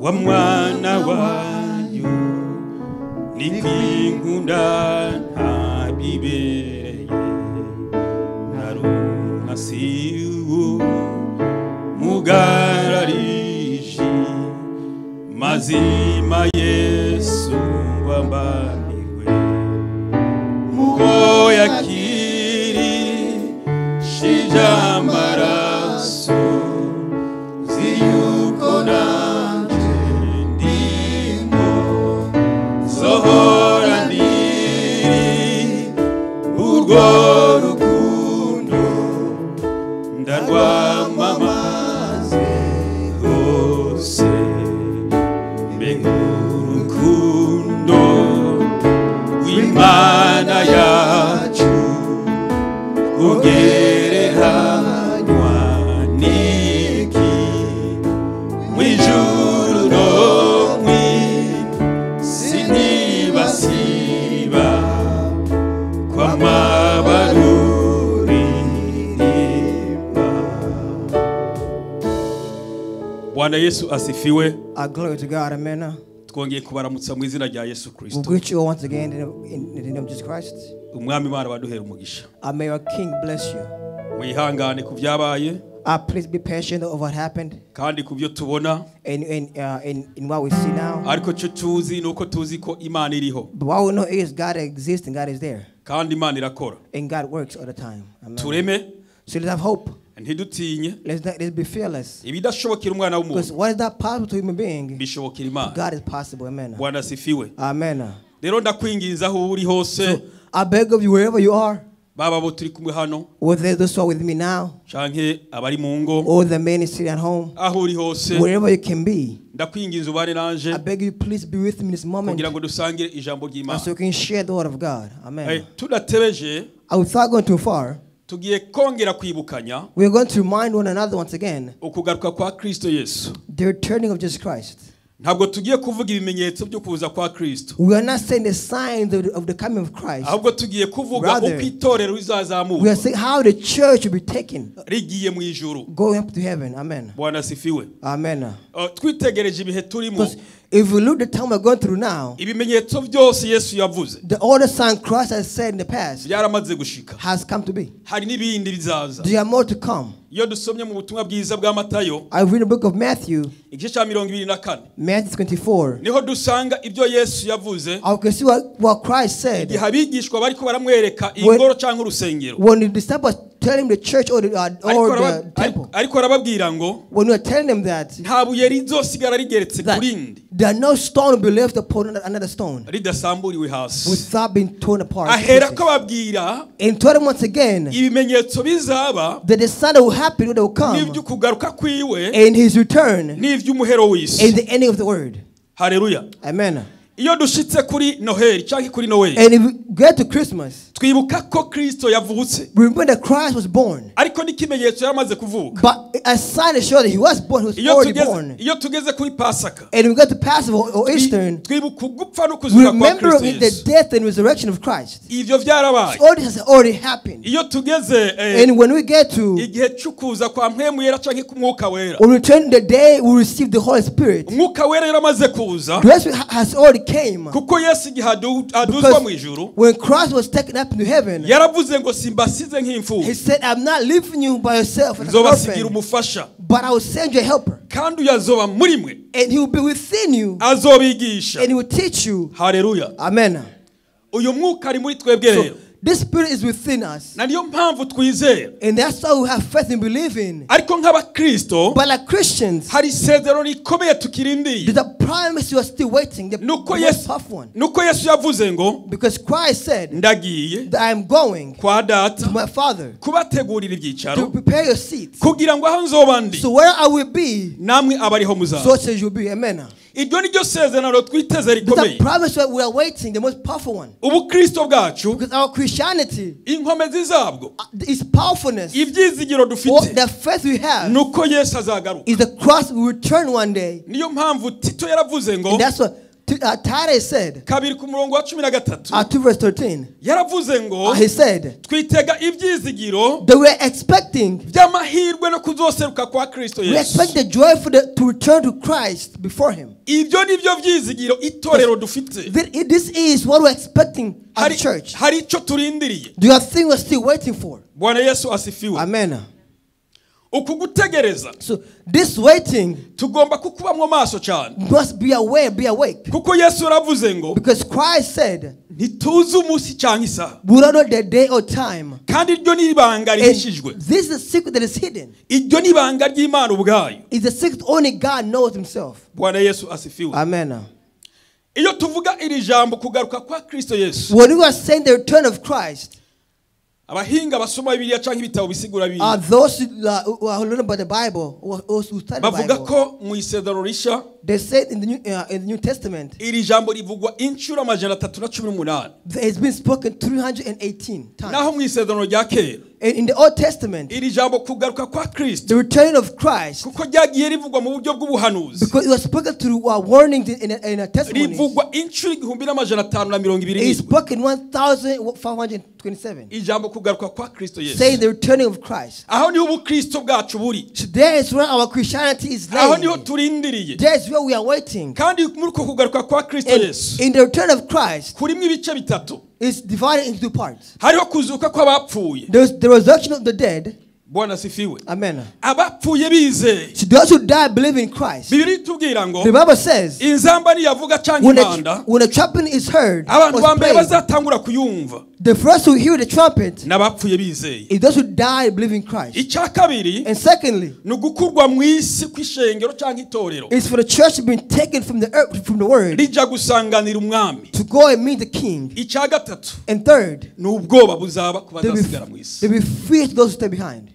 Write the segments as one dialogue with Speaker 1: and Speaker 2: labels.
Speaker 1: Wa mwana wayo nikinkunda ntabibereye narumasiwo mugarariji mazima Yesu ngwambaniwe mugo yakiri shijamaraso ziyuko nanje ndimo zohora ndiri urwo rukundo ndarwamamaze hose mbega urukundo rw'Imana yacu kugereranywa n'iki mw'ijuru no mw'isi ntibasiba kw'amabaruririmba. Bwana Yesu asifiwe.
Speaker 2: Glory to God, amen.
Speaker 1: Twongeye kubaramutsa mu izina rya Yesu Kristo.
Speaker 2: We greet you all once again in the name of Jesus Christ.
Speaker 1: Umwami Imana baduhera umugisha.
Speaker 2: May our King bless you.
Speaker 1: Mwihangane ku byabaye.
Speaker 2: Please be patient over what happened.
Speaker 1: Kandi ku byo tubona.
Speaker 2: And in what we see now.
Speaker 1: Ariko cyo tuzi nuko tuzi ko Imana iriho.
Speaker 2: But what we know is God exists and God is there.
Speaker 1: Kandi Imana irakora.
Speaker 2: And God works all the time. Amen.
Speaker 1: Tureme.
Speaker 2: So let's have hope.
Speaker 1: Ntidutinye.
Speaker 2: Let's be fearless.
Speaker 1: Ibidashobokera umwana w'umuntu.
Speaker 2: Because what is not possible to human being,
Speaker 1: bishobokera Imana.
Speaker 2: God is possible. Amen.
Speaker 1: Bwana asifiwe.
Speaker 2: Amen.
Speaker 1: Rero ndakwinginza aho uri hose.
Speaker 2: So, I beg of you wherever you are.
Speaker 1: Baba bo turi kumwe hano.
Speaker 2: Whether those who are with me now.
Speaker 1: Canke abari mu ngo.
Speaker 2: Or the many sitting at home.
Speaker 1: Aho uri hose.
Speaker 2: Wherever you can be.
Speaker 1: Ndakwinginza ubane nanje.
Speaker 2: I beg you please be with me this moment.
Speaker 1: Kugira ngo dusangire ijambo ry'Imana.
Speaker 2: So we can share the word of God. Amen.
Speaker 1: Tudatebeje.
Speaker 2: Without going too far.
Speaker 1: Tugiye kongera kwibukanya.
Speaker 2: We are going to remind one another once again.
Speaker 1: Ukugaruka kwa Kristo Yesu.
Speaker 2: The returning of Jesus Christ.
Speaker 1: Ntabwo tugiye kuvuga ibimenyetso byo kuza kwa Kristo.
Speaker 2: We are not saying the signs of the coming of Christ.
Speaker 1: Ahubwo tugiye kuvuga uko itorero rizazamuka.
Speaker 2: We are saying how the church will be taken.
Speaker 1: Rigiye mu ijuru.
Speaker 2: Going up to heaven. Amen.
Speaker 1: Bwana asifiwe.
Speaker 2: Amen.
Speaker 1: Twitegereje ibihe turimo.
Speaker 2: If we look at the time we're going through now,
Speaker 1: ibimenyetso byose Yesu yavuze.
Speaker 2: The other sign Christ has said in the past
Speaker 1: byaramaze gushika.
Speaker 2: Has come to be.
Speaker 1: Hari nibindi bizaza.
Speaker 2: There are more to come.
Speaker 1: Iyo dusomye mu butumwa bwiza bwa Matayo,
Speaker 2: I read the book of Matthew,
Speaker 1: igice cya 24.
Speaker 2: Matthew 24.
Speaker 1: Niho dusanga ibyo Yesu yavuze.
Speaker 2: I can see what Christ said.
Speaker 1: Igihe abigishwa bariko baramwereka ingoro canke urusengero.
Speaker 2: When the disciples tell him the church or the temple.
Speaker 1: Ariko arababwira ngo
Speaker 2: when we are telling them that
Speaker 1: nta buye rizosigara rigeretse kurindi.
Speaker 2: There no stone will be left upon another stone.
Speaker 1: Ridasamburiwe hasi.
Speaker 2: Without being torn apart.
Speaker 1: Ahera ko ababwira
Speaker 2: and told them once again
Speaker 1: ibimenyetso bizaba
Speaker 2: that the sign that will happen that will come
Speaker 1: n'ivy'ukugaruka kwiwe
Speaker 2: and his return
Speaker 1: n'ivy'umuhero w'isi
Speaker 2: and the ending of the word.
Speaker 1: Hallelujah.
Speaker 2: Amen.
Speaker 1: Iyo dushitse kuri Noheli canke kuri Noel,
Speaker 2: and if we get to Christmas,
Speaker 1: twibuka ko Kristo yavutse.
Speaker 2: Remember that Christ was born.
Speaker 1: Ariko n'ikimenyetso yaramaze kuvuka.
Speaker 2: But a sign to show that he was born, he was already born.
Speaker 1: Iyo tugeze kuri Pasaka,
Speaker 2: and we got to Passover or Eastern,
Speaker 1: twibuka gupfa no kuzuka kwa Kristo.
Speaker 2: Remember the death and resurrection of Christ.
Speaker 1: Ivyo byarabaye.
Speaker 2: So all this has already happened.
Speaker 1: Iyo tugeze
Speaker 2: and when we get to
Speaker 1: igihe cy'ukuza kwa Mpwemu Yera canke ku Mwuka Wera,
Speaker 2: when we turn the day we receive the Holy Spirit.
Speaker 1: Umwuka Wera yaramaze kuza.
Speaker 2: The Holy Spirit has already came.
Speaker 1: Kuko Yesu igihe aduzwa mu ijuru,
Speaker 2: when Christ was taken up into heaven,
Speaker 1: yaravuze ngo simbasize nk'imfubyi.
Speaker 2: He said, I'm not leaving you by yourself as an
Speaker 1: nzobasigira
Speaker 2: orphan,
Speaker 1: umufasha.
Speaker 2: but I will send you a helper.
Speaker 1: Kandi uyazoba muri mwe.
Speaker 2: And he will be within you.
Speaker 1: Azobigisha.
Speaker 2: And he will teach you.
Speaker 1: Hallelujah.
Speaker 2: Amen.
Speaker 1: Uyu mwuka ari muri twebwe rero.
Speaker 2: This spirit is within us.
Speaker 1: Na niyo mpamvu twizera.
Speaker 2: And that's why we have faith in believing.
Speaker 1: Ariko nk'abakristo,
Speaker 2: but like Christians,
Speaker 1: hari isezerano rikomeye tukirindiye.
Speaker 2: There's a promise you are still waiting. The most tough one.
Speaker 1: Nuko Yesu yavuze ngo,
Speaker 2: because Christ said,
Speaker 1: ndagiye
Speaker 2: that I am going
Speaker 1: kwa data
Speaker 2: to my Father
Speaker 1: kubategurira ibyicaro,
Speaker 2: to prepare your seats,
Speaker 1: kugira ngo aho nzoba ndi,
Speaker 2: so where I will be,
Speaker 1: namwe abariho muzaza.
Speaker 2: So shall you be. Amen.
Speaker 1: Iryo ni ryo sezerano twiteze rikomeye.
Speaker 2: The promise that we are waiting, the most powerful one.
Speaker 1: Ubukristo bwacu,
Speaker 2: because our Christianity,
Speaker 1: inkomezi zabwo,
Speaker 2: its powerfulness,
Speaker 1: ibyizigiro dufite,
Speaker 2: the faith we have,
Speaker 1: nuko Yesu azagaruka,
Speaker 2: is the cross we return one day.
Speaker 1: Niyo mpamvu Tito yaravuze ngo,
Speaker 2: and that's what Titus said,
Speaker 1: 2 ku murongo wa 13
Speaker 2: 2 verse 13,
Speaker 1: yaravuze ngo
Speaker 2: he said
Speaker 1: twitega ibyizigiro
Speaker 2: that we are expecting,
Speaker 1: by'amahirwe no kuzoseruka kwa Kristo
Speaker 2: we
Speaker 1: Yesu.
Speaker 2: expect the joy for the, to return to Christ before him.
Speaker 1: Ibyo nibyo byizigiro itorero dufite.
Speaker 2: This is what we're expecting at the church.
Speaker 1: Hari icyo turindiriye.
Speaker 2: Do you have things we're still waiting for?
Speaker 1: Bwana Yesu asifiwe.
Speaker 2: Amen.
Speaker 1: Uku gutegereza.
Speaker 2: So this waiting,
Speaker 1: tugomba kukubamwo maso cyane.
Speaker 2: Must be aware, be awake.
Speaker 1: Kuko Yesu yaravuze ngo
Speaker 2: because Christ said,
Speaker 1: ntituzi umunsi cyangwa isaha.
Speaker 2: We don't know the day or time.
Speaker 1: Kandi iryo ni ibanga rihishijwe.
Speaker 2: This is a secret that is hidden.
Speaker 1: Iryo ni ibanga ry'Imana ubwayo.
Speaker 2: It's a secret only God knows himself.
Speaker 1: Bwana Yesu asifiwe.
Speaker 2: Amen.
Speaker 1: Iyo tuvuga iri jambo kugaruka kwa Kristo Yesu.
Speaker 2: When we are saying the return of Christ,
Speaker 1: abahinga basoma Bibiliya canke ibitabo bisigura Bibiliya,
Speaker 2: those who learn about the Bible, or those who study the
Speaker 1: bavuga
Speaker 2: Bible,
Speaker 1: ko mu Isezerano Rishya,
Speaker 2: they said in the New Testament,
Speaker 1: iri jambo rivugwa inshuro 318.
Speaker 2: It's been spoken 318 times.
Speaker 1: Naho mu Isezerano rya Kera,
Speaker 2: And in the Old Testament,
Speaker 1: iri jambo kugaruka kwa Kristo,
Speaker 2: the return of Christ,
Speaker 1: kuko ryagiye rivugwa mu buryo bw'ubuhanuzi,
Speaker 2: because it was spoken through warnings in testimonies,
Speaker 1: rivugwa inshuro 1527.
Speaker 2: It's spoken 1,527.
Speaker 1: Ijambo kugaruka kwa Kristo Yesu,
Speaker 2: saying the returning of Christ.
Speaker 1: Aho niho ubukristo bwacu buri.
Speaker 2: So there is where our Christianity is
Speaker 1: Aho
Speaker 2: laid.
Speaker 1: niho turindiriye.
Speaker 2: There is where we are waiting.
Speaker 1: Kandi muri uko kugaruka kwa Kristo Yesu,
Speaker 2: in the return of Christ,
Speaker 1: kurimo ibice bitatu.
Speaker 2: It's divided into two parts.
Speaker 1: Hariho kuzuka kw'abapfuye.
Speaker 2: There's the resurrection of the dead.
Speaker 1: Bwana asifiwe.
Speaker 2: Amen.
Speaker 1: Abapfuye bizeye.
Speaker 2: So those who die believe in Christ.
Speaker 1: Bibiliya itubwira ngo
Speaker 2: the Bible says,
Speaker 1: inzamba niyavuga canke impanda,
Speaker 2: when the trumpet is heard,
Speaker 1: abantu ba mbere
Speaker 2: played,
Speaker 1: bazatangura kuyumva
Speaker 2: the first who hear the trumpet
Speaker 1: n'abapfuye bizeye.
Speaker 2: is those who die believe in Christ.
Speaker 1: Icya kabiri,
Speaker 2: and secondly,
Speaker 1: ni ugukurwa mu isi kw'ishengero canke itorero,
Speaker 2: is for the church being taken from the earth, from the world,
Speaker 1: rija gusanganira umwami.
Speaker 2: to go and meet the king.
Speaker 1: Icya gatatu,
Speaker 2: and third,
Speaker 1: ni ubwoba buzaba ku bazasigara mu isi.
Speaker 2: they be free to those who stay behind.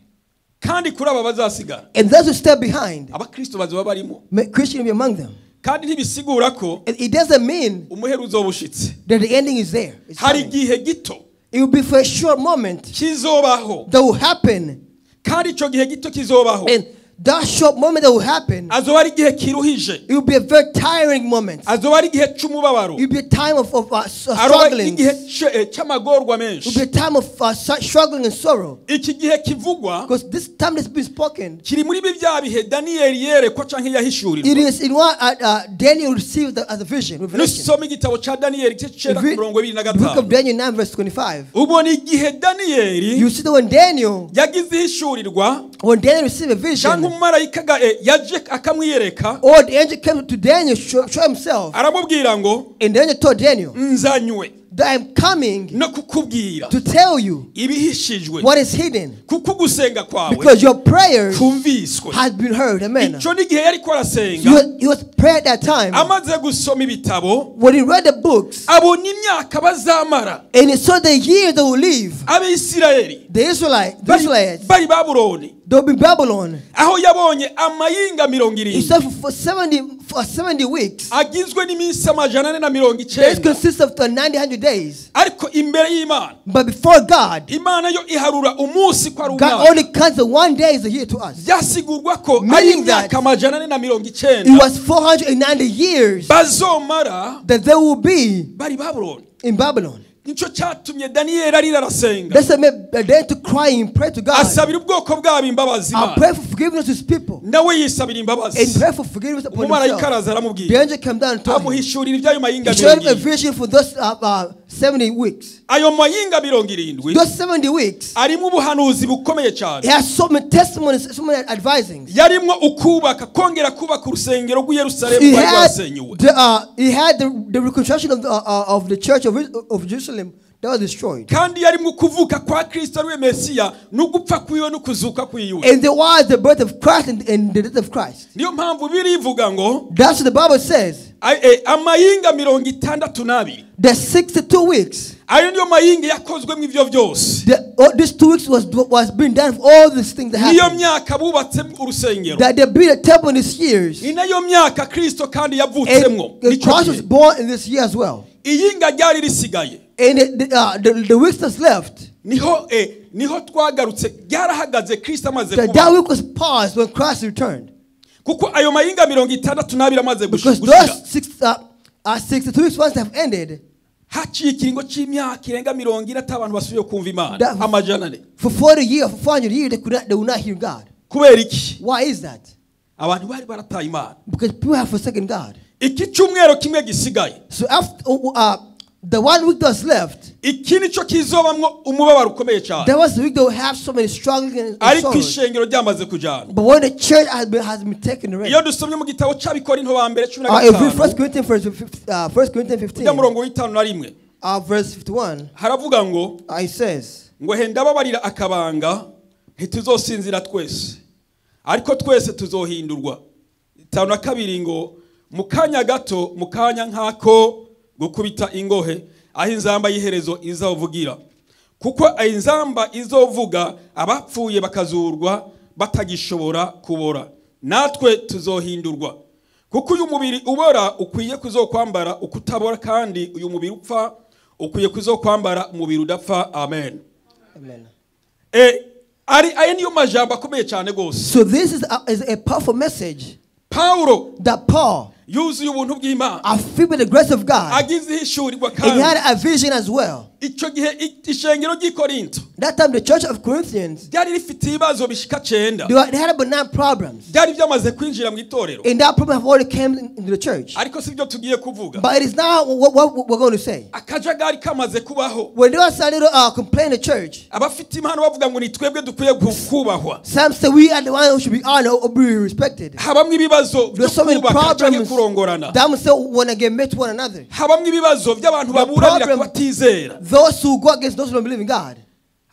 Speaker 1: Kandi kuri aba bazasigara,
Speaker 2: and those who stay behind,
Speaker 1: abakristo bazoba barimo.
Speaker 2: may Christian be among them.
Speaker 1: Kandi ntibisigura ko
Speaker 2: it doesn't mean
Speaker 1: umuhero uzobushitse.
Speaker 2: that the ending is there. It's
Speaker 1: Hari
Speaker 2: coming.
Speaker 1: igihe gito
Speaker 2: It will be for a short moment
Speaker 1: kizobaho.
Speaker 2: that will happen.
Speaker 1: Kandi ico gihe gito kizobaho.
Speaker 2: And that short moment that will happen,
Speaker 1: azoba ari igihe kiruhije.
Speaker 2: It will be a very tiring moment.
Speaker 1: Azoba ari igihe c'umubabaro.
Speaker 2: It will be a time of
Speaker 1: Azoba
Speaker 2: struggling.
Speaker 1: igihe c'amagorwa menshi.
Speaker 2: It will be a time of struggling and sorrow.
Speaker 1: Iki gihe kivugwa,
Speaker 2: because this time that's been spoken,
Speaker 1: kiri muri bya bihe Daniel yerekwa canke yahishurirwa.
Speaker 2: It is in what Daniel received as a vision. Revelation.
Speaker 1: Nusoma igitabo ca Daniel igice c'icenda ku mirongo ibiri na
Speaker 2: The book of
Speaker 1: gatanu.
Speaker 2: Daniel 9 verse 25.
Speaker 1: Ubona igihe Daniel
Speaker 2: You see that when Daniel,
Speaker 1: yagize ihishurirwa,
Speaker 2: when Daniel received a vision,
Speaker 1: canke umumarayika yaje akamwiyereka,
Speaker 2: or the angel came to Daniel show himself,
Speaker 1: aramubwira ngo,
Speaker 2: and Daniel told Daniel,
Speaker 1: nzanywe
Speaker 2: that I am coming
Speaker 1: no kukubwira
Speaker 2: to tell you
Speaker 1: ibihishijwe,
Speaker 2: what is hidden,
Speaker 1: kuko gusenga kwawe
Speaker 2: because your prayer
Speaker 1: kumviswe.
Speaker 2: has been heard. Amen.
Speaker 1: Ico ni igihe yariko arasenga,
Speaker 2: He was praying at that time.
Speaker 1: amaze gusoma ibitabo,
Speaker 2: when he read the books,
Speaker 1: abona imyaka bazamara,
Speaker 2: and he saw the year they will live,
Speaker 1: Abisirayeli
Speaker 2: the Israelites,
Speaker 1: bari Babuloni,
Speaker 2: they'll be Babylon.
Speaker 1: aho yabonye amayinga mirongo
Speaker 2: He
Speaker 1: irindwi
Speaker 2: said for 70 weeks,
Speaker 1: agizwe n'iminsi amajana ane na mirongo
Speaker 2: This
Speaker 1: icenda.
Speaker 2: consists of the 900 days.
Speaker 1: Ariko imbere y'Imana,
Speaker 2: but before God,
Speaker 1: Imana yo iharura umunsi ko ari
Speaker 2: God
Speaker 1: umwaka.
Speaker 2: only counts the 1 day is a year to us.
Speaker 1: Byasigurwa ko ari
Speaker 2: Meaning that
Speaker 1: imyaka amajana ane na mirongo icenda
Speaker 2: it was 490 years
Speaker 1: bazomara
Speaker 2: that there will be
Speaker 1: bari Babuloni.
Speaker 2: in Babylon.
Speaker 1: Nico cyatumye Daniel arira arasenga.
Speaker 2: That's what made Daniel to cry and pray to God.
Speaker 1: Asabira ubwoko bwabo imbabazi
Speaker 2: I
Speaker 1: Imana.
Speaker 2: pray for forgiveness to his people.
Speaker 1: Nawe yisabira imbabazi.
Speaker 2: And pray for forgiveness upon
Speaker 1: Umumarayika
Speaker 2: himself.
Speaker 1: araza aramubwira.
Speaker 2: The angel came down and told him.
Speaker 1: Amuhishurira iby'ayo mayinga
Speaker 2: He showed him a
Speaker 1: mirongo irindwi.
Speaker 2: vision for those 70 weeks.
Speaker 1: Ayo mayinga mirongo irindwi
Speaker 2: Those 70 weeks,
Speaker 1: arimo ubuhanuzi bukomeye cyane.
Speaker 2: He has so many testimonies, so many advisings.
Speaker 1: Yarimo ukubaka, kongera kubaka urusengero rw'i Yerusalemu
Speaker 2: He
Speaker 1: rwari
Speaker 2: had
Speaker 1: rwasenyuwe.
Speaker 2: the reconstruction of the church of Jerusalem that was destroyed.
Speaker 1: Kandi yarimo kuvuka kwa Kristo ariwe Mesiya, n'ugupfa kwiwe n'ukuzuka kwiwe.
Speaker 2: And there was the birth of Christ and the death of Christ.
Speaker 1: Niyo mpamvu birivuga ngo,
Speaker 2: That's what the Bible says.
Speaker 1: Amayinga mirongo itandatu n'abiri.
Speaker 2: The 62 weeks.
Speaker 1: Ayo niyo mayinga yakozwe mu ivyo byose.
Speaker 2: These 2 weeks was being done for all these things that
Speaker 1: Niyo
Speaker 2: happened.
Speaker 1: myaka bubatse urusengero.
Speaker 2: That they built a temple in these years.
Speaker 1: Ni nayo myaka Kristo kandi
Speaker 2: And
Speaker 1: yavutsemwo.
Speaker 2: the
Speaker 1: Nico
Speaker 2: Christ was
Speaker 1: gihe.
Speaker 2: born in this year as well.
Speaker 1: Iyinga ryari risigaye.
Speaker 2: And the weeks that's left.
Speaker 1: Niho niho twagarutse, ryarahagaze Kristo amaze kuba.
Speaker 2: That week was paused when Christ returned.
Speaker 1: Kuko ayo mayinga mirongo itandatu n'abiri amaze
Speaker 2: Because
Speaker 1: gushira.
Speaker 2: those 62 weeks once have ended.
Speaker 1: Haciye ikiringo c'imyaka irenga 40 atabantu basubiye kumva Imana. Amajana ane.
Speaker 2: For 40 years, for 400 years, they will not hear God.
Speaker 1: Kubera iki?
Speaker 2: Why is that?
Speaker 1: Abantu bari barataye Imana.
Speaker 2: Because people have forsaken God.
Speaker 1: Iki cyumweru kimwe gisigaye.
Speaker 2: So after the 1 week that's left,
Speaker 1: iki nico kizobamwo umubabaro ukomeye cyane.
Speaker 2: There was the week they will have so many struggling and
Speaker 1: ariko
Speaker 2: sorrows.
Speaker 1: ishengero ryamaze kujana.
Speaker 2: But when the church has been taken already.
Speaker 1: Iyo dusomye mu gitabo c'Abikorinto ba mbere 15.
Speaker 2: If we 1 Corinthians 1 Corinthians 15.
Speaker 1: Murongo w'itanu na rimwe.
Speaker 2: Verse 51.
Speaker 1: Haravuga ngo
Speaker 2: it says,
Speaker 1: ngo henda babarira akabanga ntituzosinzira twese ariko twese tuzohindurwa. 52 ngo mukanya gato mukanya nkako gukubita ingohe aho inzamba y'iherezo izovugira, kuko inzamba izovuga abapfuye bakazurwa batagishobora kubora, natwe tuzohindurwa. Kuko uyu mubiri ubora ukwiye kuzokwambara ukutabora, kandi uyu mubiri upfa ukwiye kuzokwambara umubiri udapfa. Amen.
Speaker 2: Amen.
Speaker 1: Ari aya niyo majambo akomeye cyane gose.
Speaker 2: So this is a powerful message.
Speaker 1: Paulo
Speaker 2: that Paul
Speaker 1: yuzuye ubuntu bw'Imana,
Speaker 2: I feel with the grace of God,
Speaker 1: agize ihishurirwa kandi
Speaker 2: and he had a vision as well.
Speaker 1: Icyo gihe ishengero ry'i Korinto,
Speaker 2: that time the church of Corinthians,
Speaker 1: ryari rifite ibibazo bishika 9.
Speaker 2: They had about 9 problems.
Speaker 1: Byari byamaze kwinjira mu itorero.
Speaker 2: And that problem have already came into the church.
Speaker 1: Ariko si byo tugiye kuvuga.
Speaker 2: But it is now what we're going to say.
Speaker 1: Akajagari kamaze kubaho.
Speaker 2: When they were started to complain the church,
Speaker 1: abafite impano bavuga ngo ni twebwe dukwiye kubahwa.
Speaker 2: Some say we are the one who should be honored or be respected.
Speaker 1: Habamwe ibibazo byo kubaka cyangwa kurongorana.
Speaker 2: Them say want to get met one another.
Speaker 1: Habamwe ibibazo by'abantu baburanira kubatizera.
Speaker 2: Those who go against those who don't believe in God.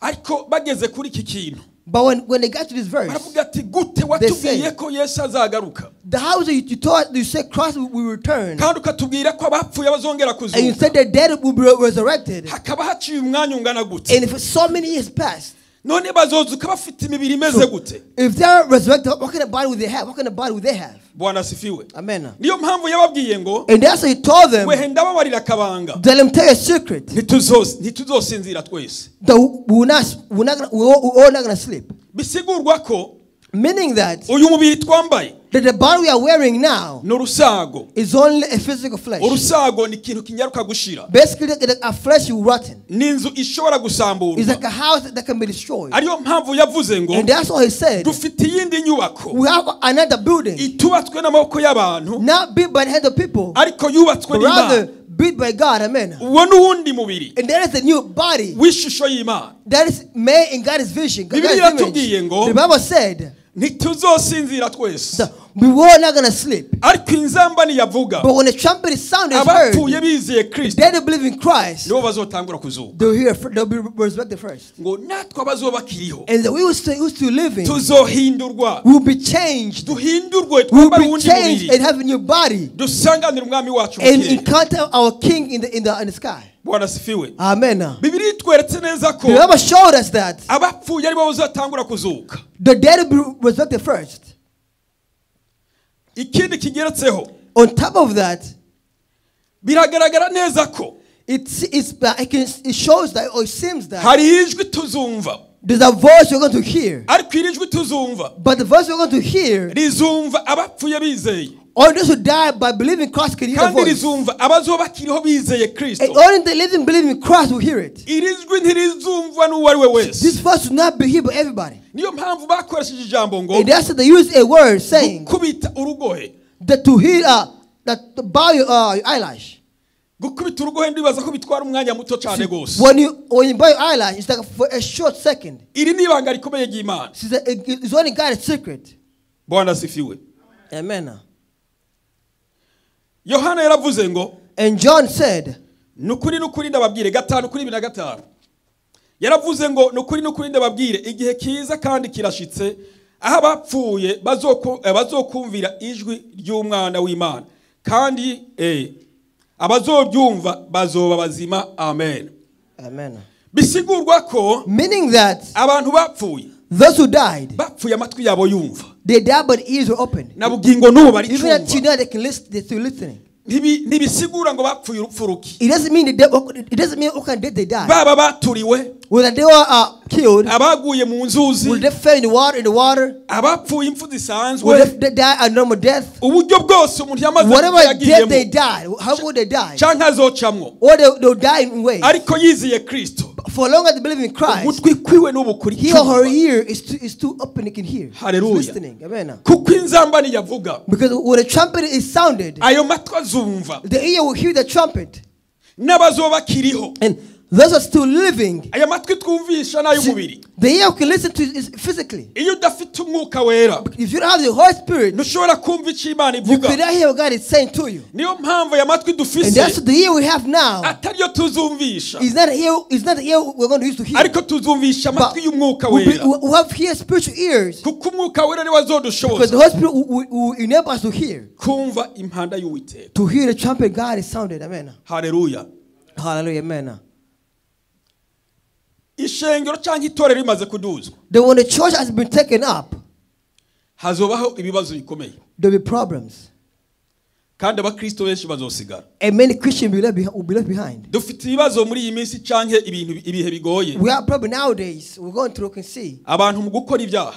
Speaker 1: Ariko bageze kuri iki kintu.
Speaker 2: But when they got to this verse,
Speaker 1: baravuga ati gute watubwiye ko Yesu azagaruka?
Speaker 2: The house you taught, you said Christ will return.
Speaker 1: Kandi ukatubwira ko abapfuye bazongera kuzuka.
Speaker 2: And you said the dead will be resurrected.
Speaker 1: Hakaba haciye umwanya ungana gute?
Speaker 2: And if so many years passed,
Speaker 1: none bazozuka bafite imibiri imeze gute?
Speaker 2: If they are resurrected, what kind of body will they have? What kind of body will they have?
Speaker 1: Bwana asifiwe.
Speaker 2: Amen.
Speaker 1: Niyo mpamvu yababwiye ngo,
Speaker 2: and that's what he told them.
Speaker 1: We ndababarira akabanga.
Speaker 2: Let them tell you a secret.
Speaker 1: Ntituzosinzira twese.
Speaker 2: We're all not gonna sleep.
Speaker 1: Bisigurwa ko,
Speaker 2: meaning that
Speaker 1: uyu mubiri twambaye,
Speaker 2: that the body we are wearing now
Speaker 1: n'urusago,
Speaker 2: is only a physical flesh.
Speaker 1: Urusago ni ikintu kinyaruka gushira.
Speaker 2: Basically, a flesh will rotten.
Speaker 1: N'inzu ishobora gusamburwa.
Speaker 2: It's like a house that can be destroyed.
Speaker 1: Ariyo mpamvu yavuze ngo,
Speaker 2: and that's what he said.
Speaker 1: Dufite iyindi nyubako.
Speaker 2: We have another building.
Speaker 1: Itubatswe n'amaboko y'abantu.
Speaker 2: Not built by the hand of people.
Speaker 1: Ariko yubatswe
Speaker 2: but
Speaker 1: n'Imana.
Speaker 2: rather built by God. Amen.
Speaker 1: Uwo n'uwundi mubiri.
Speaker 2: And there is a new body.
Speaker 1: W'ishusho y'Imana.
Speaker 2: That is made in God's vision. God's
Speaker 1: Bibiliya
Speaker 2: image.
Speaker 1: iratubwiye ngo,
Speaker 2: The Bible said,
Speaker 1: ntituzosinzira twese.
Speaker 2: So, we were not gonna sleep.
Speaker 1: Ariko inzamba niyavuga.
Speaker 2: But when the trumpet is sounded, is heard,
Speaker 1: abapfuye bizeye Kristo,
Speaker 2: they don't believe in Christ,
Speaker 1: nibo bazotangura kuzuka.
Speaker 2: They'll hear, they'll be resurrected first.
Speaker 1: Ngo natwe abazoba bakiriho,
Speaker 2: and we will still living,
Speaker 1: tuzohindurwa.
Speaker 2: We will be changed.
Speaker 1: Duhindurwe,
Speaker 2: We will
Speaker 1: twambare
Speaker 2: be
Speaker 1: uwundi
Speaker 2: changed
Speaker 1: mubiri.
Speaker 2: and have a new body.
Speaker 1: Dusanganire umwami wacu mu
Speaker 2: And
Speaker 1: kirere.
Speaker 2: encounter our King in the sky.
Speaker 1: Bwana asifiwe.
Speaker 2: Amen.
Speaker 1: Bibiliya itweretse neza ko
Speaker 2: The Bible showed us that
Speaker 1: abapfuye aribo bazatangura kuzuka.
Speaker 2: The dead will be resurrected first.
Speaker 1: Ikindi kigeretseho,
Speaker 2: On top of that,
Speaker 1: biragaragara neza ko
Speaker 2: it shows that, or it seems that,
Speaker 1: hari ijwi tuzumva.
Speaker 2: There's a voice you're going to hear.
Speaker 1: Ariko iri jwi tuzumva,
Speaker 2: But the voice you're going to hear,
Speaker 1: rizumva abapfuye bizeye.
Speaker 2: All those who die by believing Christ can hear the
Speaker 1: Kandi
Speaker 2: voice.
Speaker 1: rizumva abazoba bakiriho bizeye Kristo.
Speaker 2: And only the living believing in Christ will hear it.
Speaker 1: Iri jwi ntirizumvwa n'uwo ari we wese.
Speaker 2: This voice will not be heard by everybody.
Speaker 1: Niyo mpamvu bakoresheje ijambo ngo
Speaker 2: And that's why they use a word saying
Speaker 1: gukubita urugohe.
Speaker 2: that to hear, that to bow your eyelash.
Speaker 1: Gukubita urugohe ndibaza ko bitwara umwanya muto cyane gose.
Speaker 2: When you bow your eyelash, it's like for a short second.
Speaker 1: Iri ni ibanga rikomeye ry'Imana.
Speaker 2: It's only God's secret.
Speaker 1: Bwana asifiwe.
Speaker 2: Amen.
Speaker 1: Yohana yaravuze ngo,
Speaker 2: And John said,
Speaker 1: nukuri nukuri ndababwire, 5:25. Yaravuze ngo nukuri nukuri ndababwire, igihe kiza kandi kirashitse aho abapfuye bazokumvira ijwi ry'umwana w'Imana, kandi abazoryumva bazoba bazima. Amen.
Speaker 2: Amen.
Speaker 1: Bisigurwa ko,
Speaker 2: meaning that
Speaker 1: abantu bapfuye,
Speaker 2: those who died,
Speaker 1: bapfuye amatwi yabo yumva.
Speaker 2: They died but ears were open.
Speaker 1: Na bugingo n'ubu
Speaker 2: Even
Speaker 1: baricumva.
Speaker 2: until now they can listen, they're still listening.
Speaker 1: Ntibisigura ngo bapfuye urupfu ruki.
Speaker 2: It doesn't mean that it doesn't mean what kind of death they died.
Speaker 1: Baba baturiwe.
Speaker 2: Whether they were killed.
Speaker 1: Abaguye mu nzuzi.
Speaker 2: Will they fell in the water?
Speaker 1: Abapfuye impfu zisanzwe.
Speaker 2: Will they die a normal death?
Speaker 1: Uburyo bwose umuntu yamaze
Speaker 2: whatever death they died, how would they die?
Speaker 1: Canke azocamwo.
Speaker 2: Or they'll die in ways.
Speaker 1: Ariko yiziye Kristo.
Speaker 2: For long as they believe in Christ,
Speaker 1: ugutwi kwiwe n'ubukuri.
Speaker 2: He or her ear is too open, he can hear.
Speaker 1: Hallelujah.
Speaker 2: Listening. Amen.
Speaker 1: Kuko inzamba niyavuga.
Speaker 2: Because when the trumpet is sounded,
Speaker 1: ayo matwi azumva.
Speaker 2: The ear will hear the trumpet.
Speaker 1: N'abazoba bakiriho.
Speaker 2: And those are still living.
Speaker 1: Aya matwi twumvisha n'ay'umubiri.
Speaker 2: The ear you can listen to is physically.
Speaker 1: Iyo udafite umwuka wera.
Speaker 2: If you don't have the Holy Spirit,
Speaker 1: ntushobora kumva icyo Imana ivuga.
Speaker 2: You cannot hear what God is saying to you.
Speaker 1: Niyo mpamvu aya matwi dufise.
Speaker 2: And that's the ear we have now.
Speaker 1: Atariyo tuzumvisha.
Speaker 2: It's not the ear we're going to use to hear.
Speaker 1: Ariko tuzumvisha amatwi y'umwuka wera.
Speaker 2: We have here spiritual ears.
Speaker 1: Kuko umwuka wera niwe azodushoboza.
Speaker 2: Because the Holy Spirit will enable us to hear.
Speaker 1: Kumva impanda y'Uwiteka.
Speaker 2: To hear the trumpet God is sounded. Amen.
Speaker 1: Hallelujah.
Speaker 2: Hallelujah. Amen.
Speaker 1: Ishengero cyangwa itorero rimaze kuduzwa.
Speaker 2: Then when the church has been taken up,
Speaker 1: hazobaho ibibazo bikomeye.
Speaker 2: There will be problems.
Speaker 1: Kandi abakristo benshi bazosigara.
Speaker 2: And many Christians will be left behind.
Speaker 1: Dufite ibibazo muri iyi minsi canke ibintu ibihe bigoye.
Speaker 2: We have problems nowadays. We're going through and see.
Speaker 1: Abantu mu gukora ibyaha.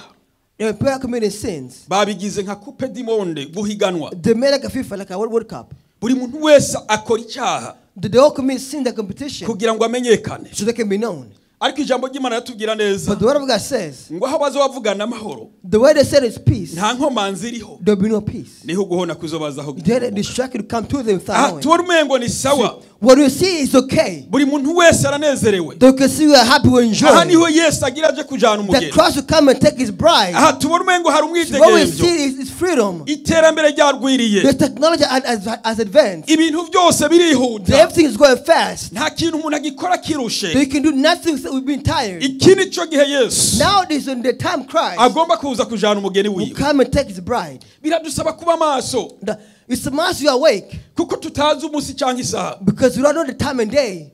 Speaker 2: They were committing sins.
Speaker 1: Babigize nka Coupe du Monde guhiganwa.
Speaker 2: They made like a FIFA, like a World Cup.
Speaker 1: Buri muntu wese akora icyaha.
Speaker 2: They all commit sin in the competition.
Speaker 1: Kugira ngo amenyekane.
Speaker 2: So they can be known.
Speaker 1: Ariko ijambo ry'Imana ratubwira neza.
Speaker 2: But the word of God says,
Speaker 1: ngo aho bazobavugana amahoro,
Speaker 2: the way they said is peace,
Speaker 1: nta nkomanzi iriho,
Speaker 2: there will be no peace.
Speaker 1: Niho guhona kuzobazaho.
Speaker 2: Then the destruction will come to them without knowing.
Speaker 1: Tubona umengo ni sawa.
Speaker 2: What we see is okay.
Speaker 1: Buri muntu wese aranezerewe.
Speaker 2: They can see we are happy, we enjoy.
Speaker 1: Aha niho Yesu agira aje kujana umugeni.
Speaker 2: The Christ will come and take his bride.
Speaker 1: Aha tubona umengo hari umwidegemvyo.
Speaker 2: What we see is freedom.
Speaker 1: Iterambere ryarwiriye.
Speaker 2: The technology has advanced.
Speaker 1: Ibintu byose birihuta.
Speaker 2: Everything is going fast.
Speaker 1: Nta kintu umuntu agikora kirushe.
Speaker 2: They can do nothing without being tired.
Speaker 1: Iki nico gihe Yesu.
Speaker 2: Now this is the time Christ
Speaker 1: agomba kuza kujana umugeni wiwe.
Speaker 2: Will come and take his bride.
Speaker 1: Biradusaba kuba maso.
Speaker 2: It's a must you awake.
Speaker 1: Kuko tutazi umunsi cyangwa isaha.
Speaker 2: Because you don't know the time and day.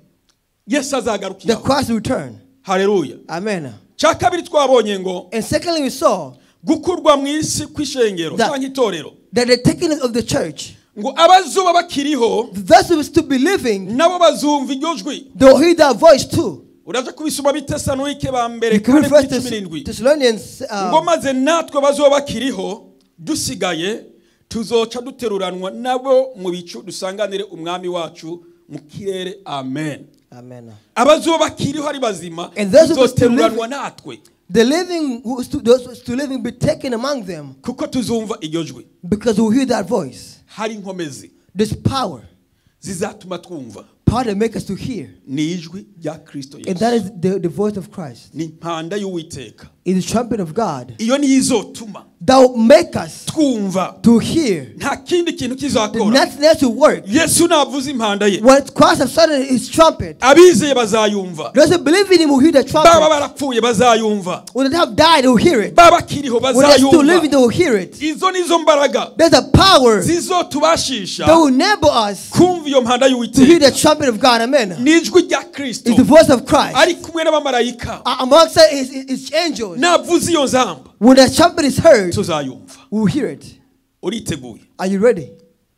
Speaker 1: Yesu azagarukira.
Speaker 2: The Christ will return.
Speaker 1: Hallelujah.
Speaker 2: Amen.
Speaker 1: Cya kabiri twabonye ngo.
Speaker 2: And secondly we saw
Speaker 1: gukurwa mu isi kw'ishengero cyangwa itorero.
Speaker 2: That the taking of the church.
Speaker 1: Ngo abazuba bakiriho.
Speaker 2: Those who still be living.
Speaker 1: Nabo bazumva iryo jwi.
Speaker 2: They will hear that voice too.
Speaker 1: Uraje kubisoma bitesanwike ba mbere kane 17.
Speaker 2: Thessalonians,
Speaker 1: ngo maze natwe bazoba bakiriho dusigaye tuzoca duteruranwa nabo mu bicu dusanganire umwami wacu mu kirere. Amen.
Speaker 2: Amen.
Speaker 1: Abazoba bakiriho ari bazima tuzoteruranwa natwe.
Speaker 2: The living who those who still living be taken among them.
Speaker 1: Kuko tuzumva iryo jwi.
Speaker 2: Because we hear that voice.
Speaker 1: Hari inkomezi.
Speaker 2: This power
Speaker 1: zizatuma twumva.
Speaker 2: Power that make us to hear.
Speaker 1: Ni ijwi rya Kristo Yesu.
Speaker 2: And that is the voice of Christ.
Speaker 1: Ni impanda y'Uwiteka.
Speaker 2: It is the trumpet of God.
Speaker 1: Iyo niyo izotuma
Speaker 2: that will make us
Speaker 1: twumva
Speaker 2: to hear.
Speaker 1: Nta kindi kintu kizakora.
Speaker 2: Nothing else will work.
Speaker 1: Yesu navuze impanda ye.
Speaker 2: When Christ has sounded his trumpet,
Speaker 1: abizeye bazayumva.
Speaker 2: Those who believe in him will hear the trumpet.
Speaker 1: Baba barapfuye bazayumva.
Speaker 2: When they have died, they will hear it.
Speaker 1: Baba bakiriho
Speaker 2: When they are still
Speaker 1: bazayumva.
Speaker 2: living, they will hear it.
Speaker 1: Izo nizo mbaraga.
Speaker 2: There's a power
Speaker 1: zizotubashisha
Speaker 2: that will enable us
Speaker 1: kumva iyo mpanda
Speaker 2: to hear
Speaker 1: y'Uwiteka.
Speaker 2: the trumpet of God. Amen.
Speaker 1: Ni ijwi rya Kristo.
Speaker 2: It's the voice of Christ.
Speaker 1: Ari kumwe n'abamarayika.
Speaker 2: Amongst his angels.
Speaker 1: Navuze iyo nzamba.
Speaker 2: When the trumpet is heard,
Speaker 1: tuzayumva.
Speaker 2: we will hear it.
Speaker 1: Uriteguye?
Speaker 2: Are you ready?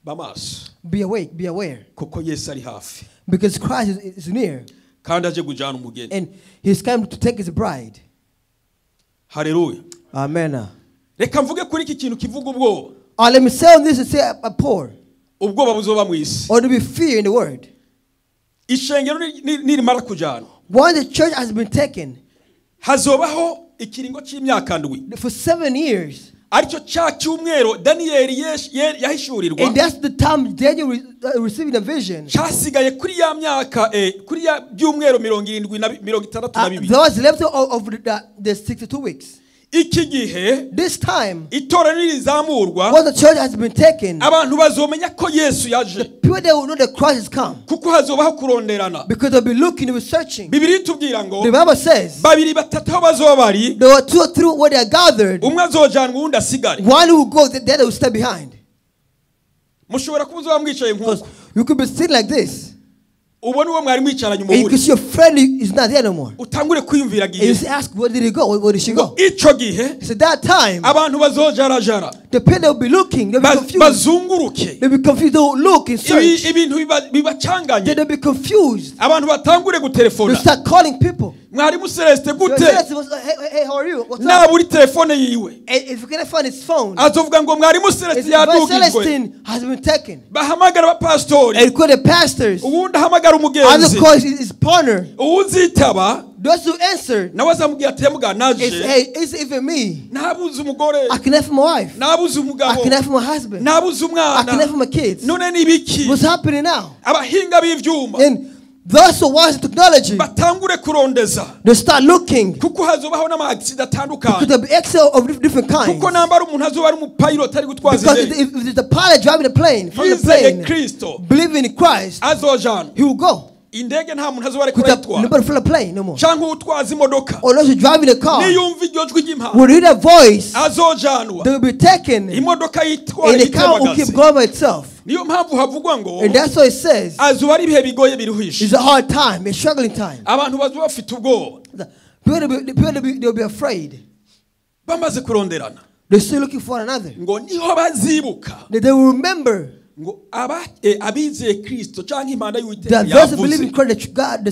Speaker 1: Ba maso.
Speaker 2: Be awake, be aware.
Speaker 1: Kuko Yesu ari hafi.
Speaker 2: Because Christ is near.
Speaker 1: Kandi aje kujana umugeni.
Speaker 2: And he's come to take his bride.
Speaker 1: Hallelujah.
Speaker 2: Amen.
Speaker 1: Reka mvuge kuri iki kintu kivuga ubwoba.
Speaker 2: Let me say on this and say a poor.
Speaker 1: Ubwoba buzoba mu isi.
Speaker 2: Or to be fear in the world.
Speaker 1: Ishengero nirimara kujana.
Speaker 2: Once the church has been taken,
Speaker 1: hazobaho ikiringo cy'imyaka ndwi.
Speaker 2: For 7 years.
Speaker 1: Aricyo cya cyumweru Daniel yahishurirwa.
Speaker 2: And that's the time Daniel received a vision.
Speaker 1: Cyasigaye kuri ya myaka kuri ya byumweru 70 62.
Speaker 2: There was left of the 62 weeks.
Speaker 1: Iki gihe,
Speaker 2: this time,
Speaker 1: itorero nirizamurwa,
Speaker 2: when the church has been taken,
Speaker 1: abantu bazomenya ko Yesu yaje.
Speaker 2: The people they will know that Christ has come.
Speaker 1: Kuko hazobaho kuronderana.
Speaker 2: Because they'll be looking, they'll be searching.
Speaker 1: Bibiliya itubwira ngo,
Speaker 2: The Bible says,
Speaker 1: babiri batatu aho bazoba bari,
Speaker 2: there were two or three where they are gathered.
Speaker 1: Umwe azojanwa uwundi asigare.
Speaker 2: One will go, the other will stay behind.
Speaker 1: Mushobora kuba uzoba mwicaye nk'uko.
Speaker 2: You could be sitting like this.
Speaker 1: Ubone uwo mwari mwicaranye
Speaker 2: And you
Speaker 1: umubure.
Speaker 2: can see your friend is not there no more.
Speaker 1: Utangure kwiyumvira
Speaker 2: And you
Speaker 1: agiye.
Speaker 2: say, ask, where did he go? Where did she go?
Speaker 1: Ico gihe
Speaker 2: So that time,
Speaker 1: abantu bazojarajara.
Speaker 2: the people will be looking, they'll be confused.
Speaker 1: Bazunguruke.
Speaker 2: They'll be confused, they'll look and search.
Speaker 1: Ibintu bibacanganye.
Speaker 2: Then they'll be confused.
Speaker 1: Abantu batangure gutelefona.
Speaker 2: They'll start calling people.
Speaker 1: Mwarimu Celeste gute?
Speaker 2: Hey, hey, how are you? What's up?
Speaker 1: Naburi telefone yiwe.
Speaker 2: And if you cannot find his phone,
Speaker 1: azovuga ngo mwarimu Celeste yadugijwe.
Speaker 2: Celestine has been taken.
Speaker 1: Bahamagara abapastori.
Speaker 2: And call the pastors.
Speaker 1: Uwundi ahamagara umugenzi.
Speaker 2: Others call his partner.
Speaker 1: Uwuzitaba.
Speaker 2: Those who answer.
Speaker 1: Nawe azamubwira ati muga naje.
Speaker 2: Hey, it's even me.
Speaker 1: Nabuze umugore.
Speaker 2: I cannot find my wife.
Speaker 1: Nabuze umugabo.
Speaker 2: I cannot find my husband.
Speaker 1: Nabuze umwana.
Speaker 2: I cannot find my kids.
Speaker 1: None nibiki?
Speaker 2: What's happening now?
Speaker 1: Abahinga b'ivyuma.
Speaker 2: And those who want technology,
Speaker 1: batangure kurondeza.
Speaker 2: They start looking.
Speaker 1: Kuko hazobaho n'ama accident atandukanye.
Speaker 2: Because there'll be accident of different kinds.
Speaker 1: Kuko nambara umuntu azoba ari umupilot ari gutwaza
Speaker 2: Because
Speaker 1: indege.
Speaker 2: if there's a pilot driving the plane, from the plane,
Speaker 1: Kristo,
Speaker 2: believing in Christ,
Speaker 1: azojana.
Speaker 2: he will go.
Speaker 1: Indege nta muntu azoba ariko arayitwara.
Speaker 2: Nobody fly a plane no more.
Speaker 1: Canke utwaza imodoka.
Speaker 2: Or those who driving the car.
Speaker 1: Niyumva iryo jwi ry'impanda.
Speaker 2: Will hear that voice.
Speaker 1: Azojanwa.
Speaker 2: They will be taken.
Speaker 1: Imodoka yitwara.
Speaker 2: And the car will keep going by itself.
Speaker 1: Niyo mpamvu havugwa ngo.
Speaker 2: And that's what it says.
Speaker 1: Azuba ari ibihe bigoye biruhishe.
Speaker 2: It's a hard time, a struggling time.
Speaker 1: Abantu bazoba bafite ubwoba.
Speaker 2: People they'll be afraid.
Speaker 1: Bamaze kuronderana.
Speaker 2: They're still looking for another.
Speaker 1: Ngo niho bazibuka.
Speaker 2: They will remember.
Speaker 1: Ngo abizeye Kristo canke impanda y'Uwiteka
Speaker 2: yavuze. Those who believe in Christ, God,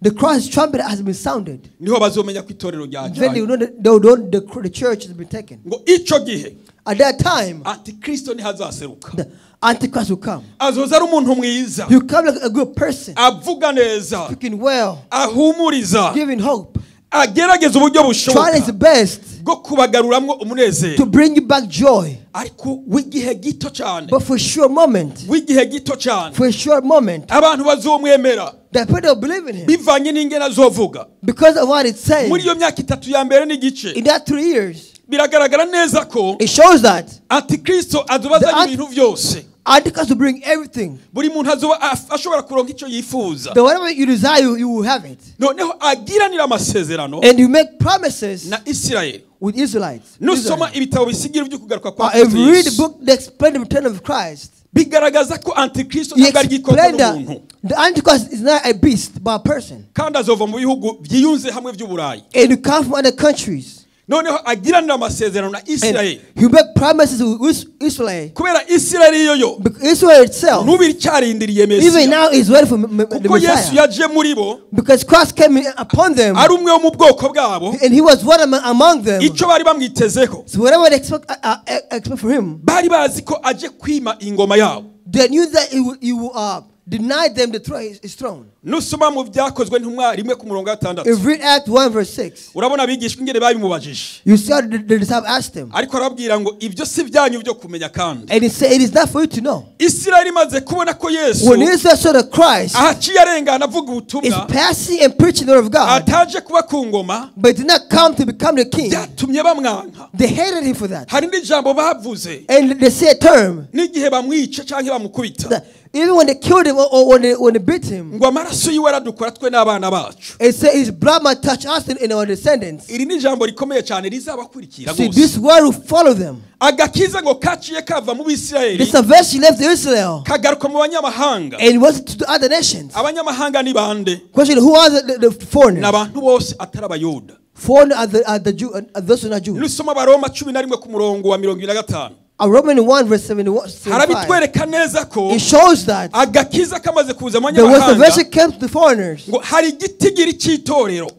Speaker 2: the Christ trumpet has been sounded.
Speaker 1: Niho bazomenya ko itorero ryaje.
Speaker 2: Then they will know that the church has been taken.
Speaker 1: Ngo ico gihe.
Speaker 2: At that time,
Speaker 1: Antikristo ntihazaseruka.
Speaker 2: The Antichrist will come.
Speaker 1: Azoza ari umuntu mwiza.
Speaker 2: He will come like a good person.
Speaker 1: Avuga neza.
Speaker 2: Speaking well.
Speaker 1: Ahumuriza.
Speaker 2: Giving hope.
Speaker 1: Agerageza uburyo bushoboka.
Speaker 2: Trying his best.
Speaker 1: Bwo kubagaruramwo umunezero.
Speaker 2: To bring you back joy.
Speaker 1: Ariko w'igihe gito cyane.
Speaker 2: But for a short moment.
Speaker 1: W'igihe gito cyane.
Speaker 2: For a short moment.
Speaker 1: Abantu bazomwemera.
Speaker 2: The people will believe in him.
Speaker 1: Bivanye n'ingene azovuga.
Speaker 2: Because of what it's saying.
Speaker 1: Muri iyo myaka itatu ya mbere n'igice.
Speaker 2: In that 3 years.
Speaker 1: Biragaragara neza ko
Speaker 2: it shows that
Speaker 1: Antikristo azoba azanye ibintu byose.
Speaker 2: Antichrist will bring everything.
Speaker 1: Buri muntu azoba ashobora kuronka icyo yifuza.
Speaker 2: The whatever you desire, you will have it.
Speaker 1: Noneho agiranira amasezerano.
Speaker 2: And you make promises
Speaker 1: na Israel.
Speaker 2: With Israelites.
Speaker 1: Nusoma ibitabo bisigira ibyo kugaruka kwa
Speaker 2: If you read the
Speaker 1: Kristo.
Speaker 2: book that explains the return of Christ.
Speaker 1: Bigaragaza ko Antikristo ntabwo ari igikoko n'umuntu.
Speaker 2: The Antichrist is not a beast but a person.
Speaker 1: Kandi azova mu bihugu byiyunze hamwe by'Uburayi.
Speaker 2: And you come from other countries.
Speaker 1: Noneho agiranira amasezerano na Israel.
Speaker 2: He make promises with Israel.
Speaker 1: Kubera Israel yoyo.
Speaker 2: Because Israel itself.
Speaker 1: Nubu icyarindiriye Mesiya.
Speaker 2: Even now is waiting for the Messiah.
Speaker 1: Kuko Yesu yaje muri bo.
Speaker 2: Because Christ came upon them.
Speaker 1: Ari umwe wo mu bwoko bwabo.
Speaker 2: And he was one among them.
Speaker 1: Icyo bari bamwitezeho.
Speaker 2: So whatever they expect for him.
Speaker 1: Bari bazi ko aje kwima ingoma yabo.
Speaker 2: They knew that he will deny them the throne, his throne.
Speaker 1: Nusoma mu byakozwe ntumwa rimwe ku murongo wa 6.
Speaker 2: If read Act 1 verse 6.
Speaker 1: Urabona abigishwa ingene babimubajije.
Speaker 2: You see how the disciples asked him.
Speaker 1: Ariko arababwira ngo ibyo si byanyu byo kumenya kandi.
Speaker 2: And he said it is not for you to know.
Speaker 1: Israel imaze kubona ko Yesu
Speaker 2: when Israel saw the Christ
Speaker 1: ahaciye arengana avuga ubutumwa
Speaker 2: is passing and preaching the word of God,
Speaker 1: ataje kuba ku ngoma,
Speaker 2: but did not come to become the king.
Speaker 1: Byatumye bamwanka.
Speaker 2: They hated him for that.
Speaker 1: Hari n'ijambo bavuze.
Speaker 2: And they say a term.
Speaker 1: N'igihe bamwica canke bamukubita.
Speaker 2: That even when they killed him or when they beat him,
Speaker 1: ngo amaraso yiwe aradukora twe n'abana bacu.
Speaker 2: It says his blood might touch us and our descendants.
Speaker 1: Iri ni jambo rikomeye cyane rizabakurikira
Speaker 2: See,
Speaker 1: gose.
Speaker 2: this word will follow them.
Speaker 1: Agakiza ngo kaciye kava mu Bisirayeli.
Speaker 2: The salvation left Israel.
Speaker 1: Kagaruka mu banyamahanga.
Speaker 2: And was to the other nations.
Speaker 1: Abanyamahanga ni bande?
Speaker 2: Question, who are the foreigners?
Speaker 1: N'abantu bose atari abayuda.
Speaker 2: Foreigners are the Jew, are those who are not Jews.
Speaker 1: Nusoma Abaroma 11 ku murongo wa 25.
Speaker 2: Romans 1 verse 71.
Speaker 1: Harabitwereka neza ko
Speaker 2: it shows that
Speaker 1: agakiza kamaze kuza mu
Speaker 2: the
Speaker 1: banyamahanga
Speaker 2: salvation came to the foreigners.
Speaker 1: Ngo hari igitigiri cy'itorero.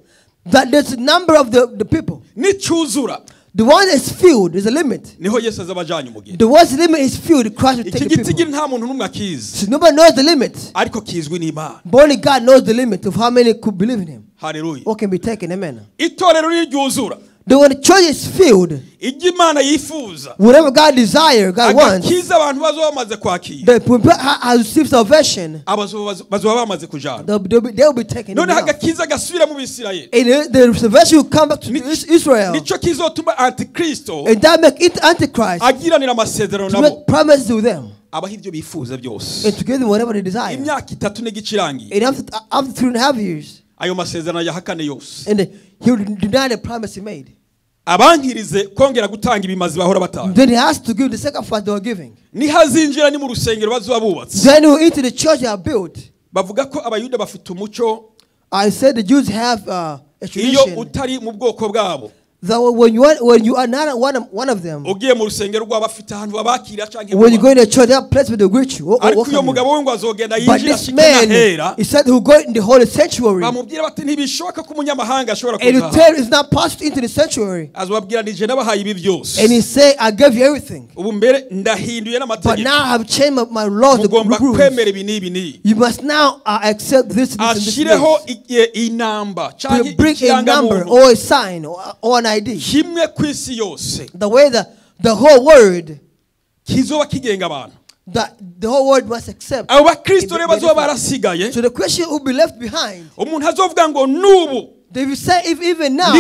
Speaker 2: That there's a number of the people.
Speaker 1: Nicyuzura.
Speaker 2: The one is filled, there's a limit.
Speaker 1: Niho Yesu azabajanye umugeni.
Speaker 2: The one's limit is filled, Christ will take the
Speaker 1: Iki
Speaker 2: people.
Speaker 1: nta muntu numwe akizi.
Speaker 2: So nobody knows the limit.
Speaker 1: Ariko kizwi n'Imana.
Speaker 2: But only God knows the limit of how many could believe in him.
Speaker 1: Hallelujah.
Speaker 2: Or can be taken, amen.
Speaker 1: Itorero riryuzura.
Speaker 2: The when the church is filled,
Speaker 1: ibyo Imana yifuza,
Speaker 2: whatever God desires, God wants,
Speaker 1: agakiza abantu bazoba bamaze kwakira,
Speaker 2: the people has received salvation,
Speaker 1: abazoba bamaze kujana,
Speaker 2: they'll be taken.
Speaker 1: None agakiza gasubira mu Bisirayeli,
Speaker 2: and the salvation will come back to Israel.
Speaker 1: Nico kizotuma Antikristo,
Speaker 2: and that make it Antichrist,
Speaker 1: agiranira amasezerano
Speaker 2: to
Speaker 1: nabo,
Speaker 2: make promises to them,
Speaker 1: abaha ibyo bifuza byose,
Speaker 2: and to give them whatever they desire.
Speaker 1: Imyaka itatu n'igice irangiye,
Speaker 2: and after 3.5 years,
Speaker 1: ayo masezerano yahakane yose,
Speaker 2: and he will deny the promise he made.
Speaker 1: Abankirize kongera gutanga ibimazi bahora batanga.
Speaker 2: Then he has to give the sacrifice they were giving.
Speaker 1: Nihazinjira ni mu rusengero bazoba bubatse.
Speaker 2: Then he will enter the church they have built.
Speaker 1: Bavuga ko abayuda bafite umuco.
Speaker 2: I said the Jews have a tradition.
Speaker 1: Iyo utari mu bwoko bwabo.
Speaker 2: That when you are not one of them,
Speaker 1: when
Speaker 2: you go in the church, that place where they greet you. But this man, he said, who go in the holy sanctuary, and he tell it's not possible into the sanctuary. And he said, I gave you everything. But now I have changed my laws, the rules. You must now accept this, this, and this. To bring a number or a sign or an ID. The way the whole world, the whole world must accept. So the question will be left behind. They will say, if even now I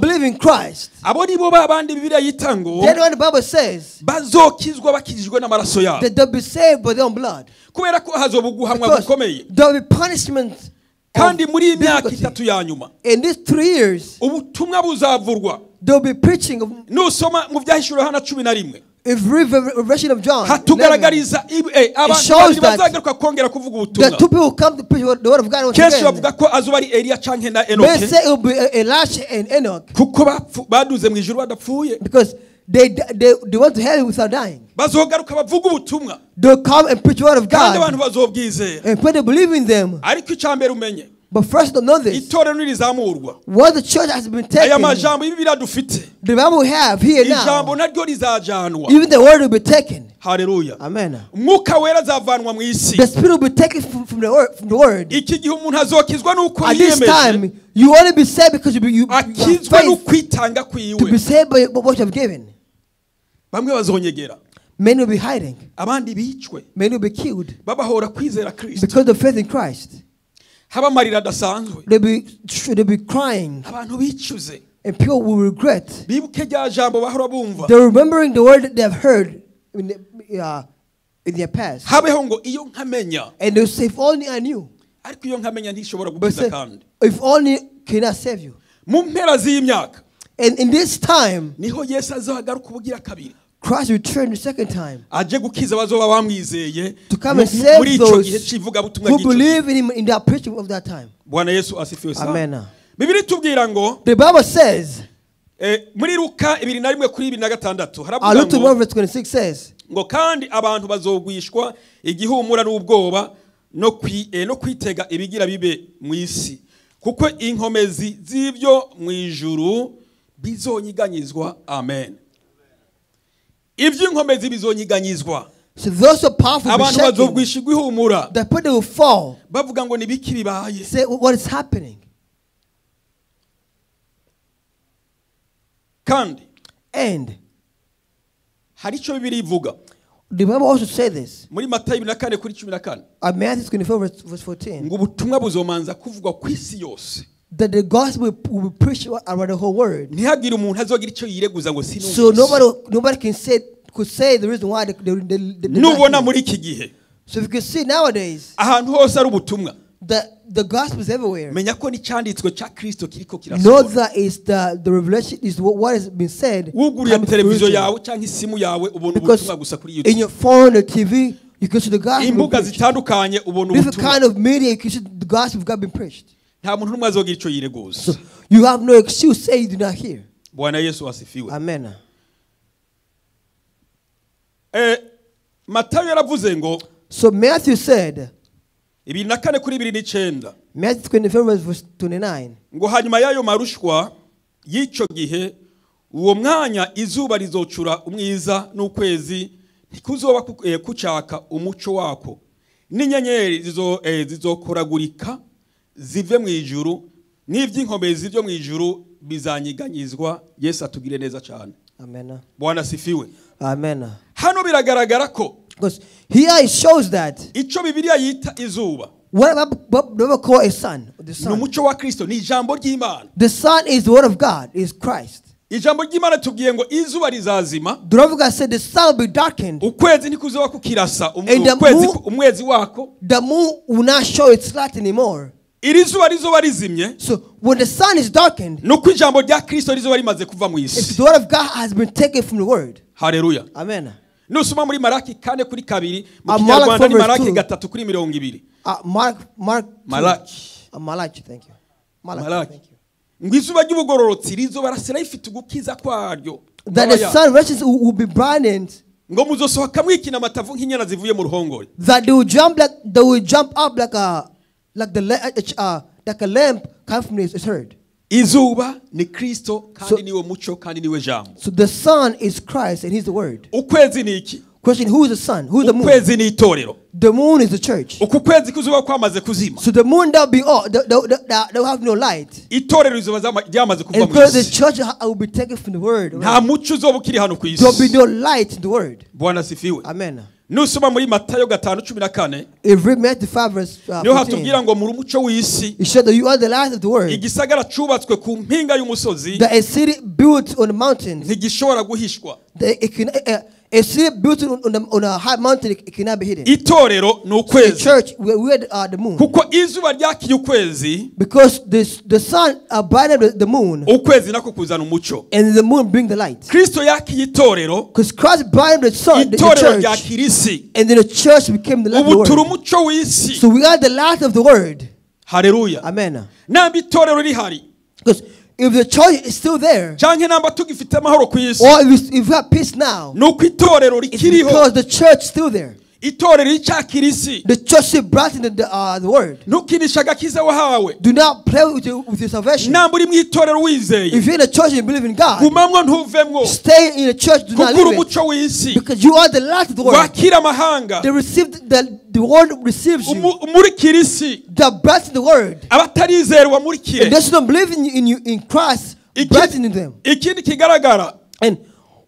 Speaker 2: believe in Christ, then when the Bible says that they'll be saved by their own blood, because there will be punishment. In these 3 years, there will be preaching of if Revelation of John 11, it shows that the two people come to preach the word of God once again. They say it will be Elisha and Enoch, because they went to hell without dying. They'll come and preach the word of God, and when they believe in them. But first, don't know this. What the church has been taken, the Bible we have here now, even the word will be taken.
Speaker 1: Hallelujah.
Speaker 2: Amen. The spirit will be taken from the word. At this time, you only be saved because you have faith to be saved by what you have given. Many will be hiding. Many will be killed because of faith in Christ. They'll be crying, and people will regret. They're remembering the word that they have heard in their past. And they'll say, if only I knew. But say, if only cannot save you. And in this time, Christ returned the second time to come and save those who believe in him in that preaching of that time. Amen. The Bible says, Luke 1 verse 26 says,
Speaker 1: ngo kandi abantu bazogwishwa igihumura n'ubwoba no kwitega ibigira bibe mu isi, kuko inkomezi z'ibyo mu ijuru bizonyiganyizwa. Amen. Iby'inkomezi bizonyiganyizwa.
Speaker 2: So those are powerful.
Speaker 1: Abantu bazogwishwa igihumura.
Speaker 2: The people will fall.
Speaker 1: Bavuga ngo nibiki bibaye.
Speaker 2: Say what is happening.
Speaker 1: Kandi
Speaker 2: and
Speaker 1: hari icyo Bibiliya ivuga.
Speaker 2: The Bible also says this.
Speaker 1: Muri Matayo 24:14.
Speaker 2: Matthew 24 verse 14.
Speaker 1: Ngo ubutumwa buzomanza kuvugwa ku isi yose.
Speaker 2: That the gospel will be preached around the whole world.
Speaker 1: Ntihagire umuntu azogira icyo yireguza ngo sinumvise.
Speaker 2: So nobody can say could say the reason why they
Speaker 1: nubona muri iki gihe.
Speaker 2: So if you can see nowadays,
Speaker 1: ahantu hose ari ubutumwa.
Speaker 2: The gospel is everywhere.
Speaker 1: Menya ko n'icyanditswe cya Kristo kiriko kirasohora.
Speaker 2: Know that is the revelation is what has been said.
Speaker 1: Wuguriye televiziyo yawe cyangwa isimu yawe ubona ubutumwa gusa kuri YouTube.
Speaker 2: In your phone or TV, you can see the gospel.
Speaker 1: Imbuga zitandukanye ubona ubutumwa.
Speaker 2: Different kind of media, you can see the gospel of God being preached.
Speaker 1: Nta muntu n'umwe azogira icyo yireguza.
Speaker 2: So you have no excuse say you do not hear.
Speaker 1: Bwana Yesu asifiwe.
Speaker 2: Amen.
Speaker 1: Matayo yaravuze ngo,
Speaker 2: so Matthew said,
Speaker 1: 24:29.
Speaker 2: Matthew 24 verse 29.
Speaker 1: Ngo hanyuma yayo marushwa y'icyo gihe uwo mwanya izuba rizocura umwiza n'ukwezi ntikuzoba kucaka umuco wako, n'inyenyeri zizokoragurika zive mu ijuru, n'iby'inkomezi byo mu ijuru bizanyiganyizwa. Yesu atugire neza cyane.
Speaker 2: Amen.
Speaker 1: Bwana asifiwe.
Speaker 2: Amen.
Speaker 1: Hano biragaragara ko
Speaker 2: because here it shows that
Speaker 1: icyo Bibiliya yita izuba,
Speaker 2: what we call a sun, the sun.
Speaker 1: N'umuco wa Kristo, ni ijambo ry'Imana.
Speaker 2: The sun is the word of God, is Christ.
Speaker 1: Ijambo ry'Imana tubwiye ngo izuba rizazima.
Speaker 2: The word of God said the sun will be darkened.
Speaker 1: Ukwezi ntikuzoba kukirasa, umwezi wako.
Speaker 2: The moon will not show its light anymore.
Speaker 1: Iri zuba rizoba rizimye.
Speaker 2: So when the sun is darkened,
Speaker 1: nuko ijambo rya Kristo rizoba rimaze kuva mu isi.
Speaker 2: If the word of God has been taken from the word.
Speaker 1: Hallelujah.
Speaker 2: Amen.
Speaker 1: Nusoma muri Malaki 4:2 mu
Speaker 2: Malaki
Speaker 1: Kinyarwanda ni
Speaker 2: 4 verse
Speaker 1: Malaki
Speaker 2: 2.
Speaker 1: 3:20.
Speaker 2: Mark
Speaker 1: Malaki.
Speaker 2: Malaki, thank you. Malaki,
Speaker 1: Malaki.
Speaker 2: thank you.
Speaker 1: Ngo izuba ry'ubugororotsi rizobarasira rifite ugukiza kwaryo.
Speaker 2: That the sun righteous will be brightened.
Speaker 1: Ngo muzosohoka mwikina amatavu nk'inyana zivuye mu ruhongore.
Speaker 2: That they will jump up like a lamb come from its herd.
Speaker 1: Izuba ni Kristo kandi niwe muco kandi niwe jambo.
Speaker 2: So the sun is Christ and he's the word.
Speaker 1: Ukwezi ni iki?
Speaker 2: Question, who is the sun? Who is the moon?
Speaker 1: Ukwezi ni itorero.
Speaker 2: The moon is the church.
Speaker 1: Uku kwezi kuzuba kwamaze kuzima.
Speaker 2: So the moon that be all they will have no light.
Speaker 1: Itorero rizoba ryamaze kuva mu
Speaker 2: isi. The church will be taken from the word.
Speaker 1: Nta muco uzoba ukiri hano ku isi.
Speaker 2: There will be no light in the word.
Speaker 1: Bwana sifiwe.
Speaker 2: Amen.
Speaker 1: Nusoma muri Matayo 5:14.
Speaker 2: If read Matthew 5 verse 14.
Speaker 1: Niho hatubwira ngo muri umuco w'isi.
Speaker 2: It said that you are the light of the world.
Speaker 1: Igisagara cubatswe ku mpinga y'umusozi.
Speaker 2: That a city built on the mountains.
Speaker 1: Ntigishobora guhishwa.
Speaker 2: A city built on a high mountain, it cannot be hidden.
Speaker 1: Itorero ni ukwezi.
Speaker 2: The church, we are the moon.
Speaker 1: Kuko izuba ryakiye ukwezi.
Speaker 2: Because the sun brightened the moon.
Speaker 1: Ukwezi nako kuzana umuco.
Speaker 2: And the moon bring the light.
Speaker 1: Kristo yakiye itorero.
Speaker 2: Because Christ brightened the sun, the
Speaker 1: Itorero
Speaker 2: church.
Speaker 1: ryakira isi.
Speaker 2: And then the church became the light of the
Speaker 1: Ubu turi
Speaker 2: world.
Speaker 1: umuco w'isi.
Speaker 2: So we are the light of the world.
Speaker 1: Hallelujah.
Speaker 2: Amen.
Speaker 1: Namba itorero rihari.
Speaker 2: Because if the church is still there,
Speaker 1: or
Speaker 2: or if we have peace now, it's because the church is still there. The church still brightened the word. Do not play with your salvation. If you're in the church and believe in God, stay in the church. Do not leave it. Because you are the light of the world. They received the world receives you. They brighten the word. And those who don't believe in Christ, brightening them. And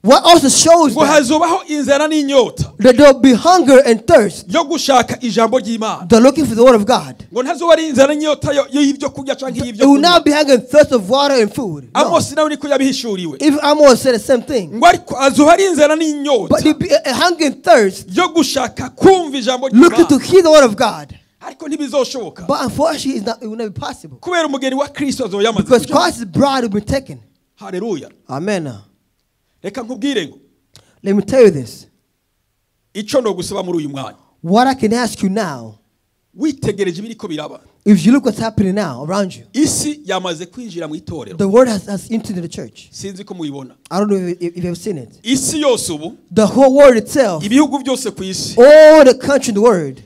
Speaker 2: what also shows that there will be hunger and thirst. They're looking for the word of God. It will not be hunger and thirst of water and food. No. If Amos said the same thing. But there will be a hunger and thirst looking to hear the word of God. But unfortunately, it will not be possible. Because Christ's bride will be taken.
Speaker 1: Hallelujah.
Speaker 2: Amen. Let me tell you this. What I can ask you now, if you look what's happening now around you, the word has entered the church. I don't know if you've seen it. The whole world itself, all the country in the world,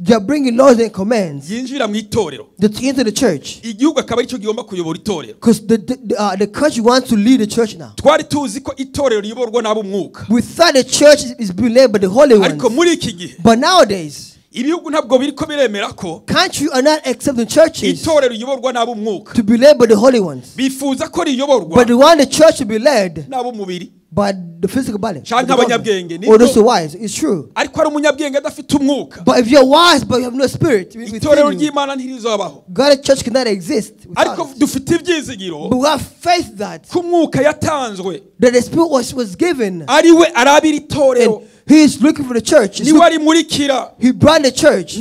Speaker 2: they are bringing laws and commands that enter the church. Because the country wants to lead the church now. We thought the church is being led by the holy ones. But nowadays, country are not accepting churches to be led by the holy ones. But they want the church to be led by the physical body. Or those who are wise. It's true. But if you're wise but you have no spirit within you, God's church cannot exist without it. But we have faith that the spirit was given. And he is looking for the church. He brought the church.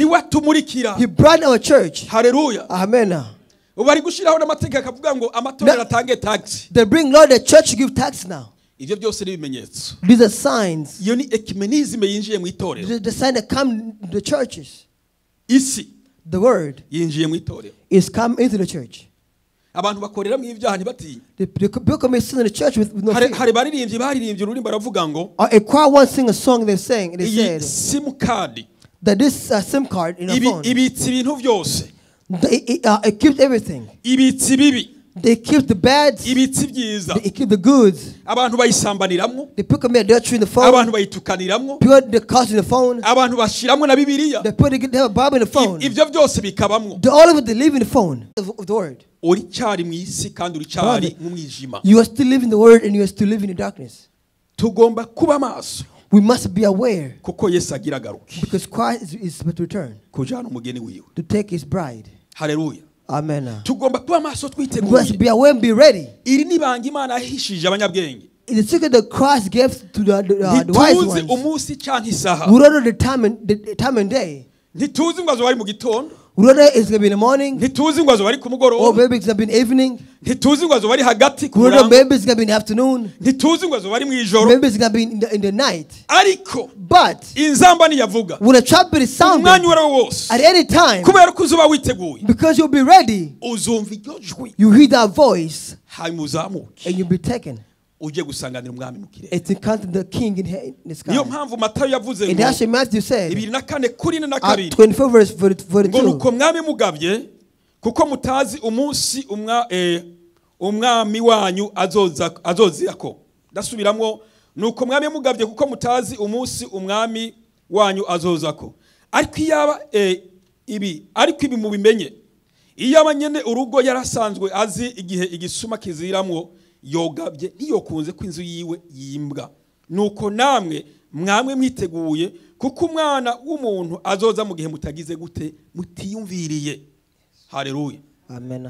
Speaker 2: He brought our church.
Speaker 1: Hallelujah.
Speaker 2: Amen. They bring law, the church give tax now. These are signs. These are the sign that come to the churches. The word is come into the church. The people commit sin in the church with no fear. A choir once sing a song they sang. They said that this SIM card in a phone, it keeps everything. They keep the bad. They keep the goods. They put commit adultery in the phone. Put the curse in the phone. They put they have a Bible in the phone. They all of it, they live in the phone of the word. Brother, you are still living the word and you are still living in darkness. We must be aware because Christ is about to return to take his bride.
Speaker 1: Hallelujah.
Speaker 2: Amen. We must be aware and be ready. The secret that Christ gave to the wise ones. We don't know the time and day. We don't know it's going to be in the morning.
Speaker 1: Ntituzi ngo azoba ari ku mugoroba.
Speaker 2: Or maybe it's going to be in the evening.
Speaker 1: Ntituzi ngo azoba ari hagati ku
Speaker 2: We don't know,
Speaker 1: murango.
Speaker 2: maybe it's going to be in the afternoon.
Speaker 1: Ntituzi ngo azoba ari mu ijoro.
Speaker 2: Maybe it's going to be in the night.
Speaker 1: Ariko
Speaker 2: but
Speaker 1: inzamba niyavuga.
Speaker 2: When the trumpet is sounded,
Speaker 1: umwanya uwo ari wo wose,
Speaker 2: at any time,
Speaker 1: kubera ko uzoba witeguye,
Speaker 2: because you'll be ready,
Speaker 1: uzumva iryo jwi,
Speaker 2: you hear that voice,
Speaker 1: hanyuma uzamuke,
Speaker 2: and you'll be taken.
Speaker 1: Uje gusanganira umwami mu kirere.
Speaker 2: It's encounter the king in the sky.
Speaker 1: Niyo mpamvu Matayo yavuze
Speaker 2: And
Speaker 1: ngo
Speaker 2: that's what Matthew said.
Speaker 1: Ibiri na kane kuri na
Speaker 2: At
Speaker 1: kabiri.
Speaker 2: 24 verse 42.
Speaker 1: Ngo nuko mwami mugabye kuko mutazi umunsi umwami wanyu azozirako. Ndasubiramwo, nuko mwami mugabye kuko mutazi umunsi umwami wanyu azozako. Ariko iyaba ibi, ariko ibi mubimenye. Iyaba nyene urugo yarasanzwe azi igihe igisuma kiziramwo yogabye ntiyokunze ko inzu yiwe yimbwa. Nuko namwe mwamwe mwiteguye kuko umwana w'umuntu azoza mu gihe mutagize gute mutiyumviriye. Haleluya.
Speaker 2: Amen.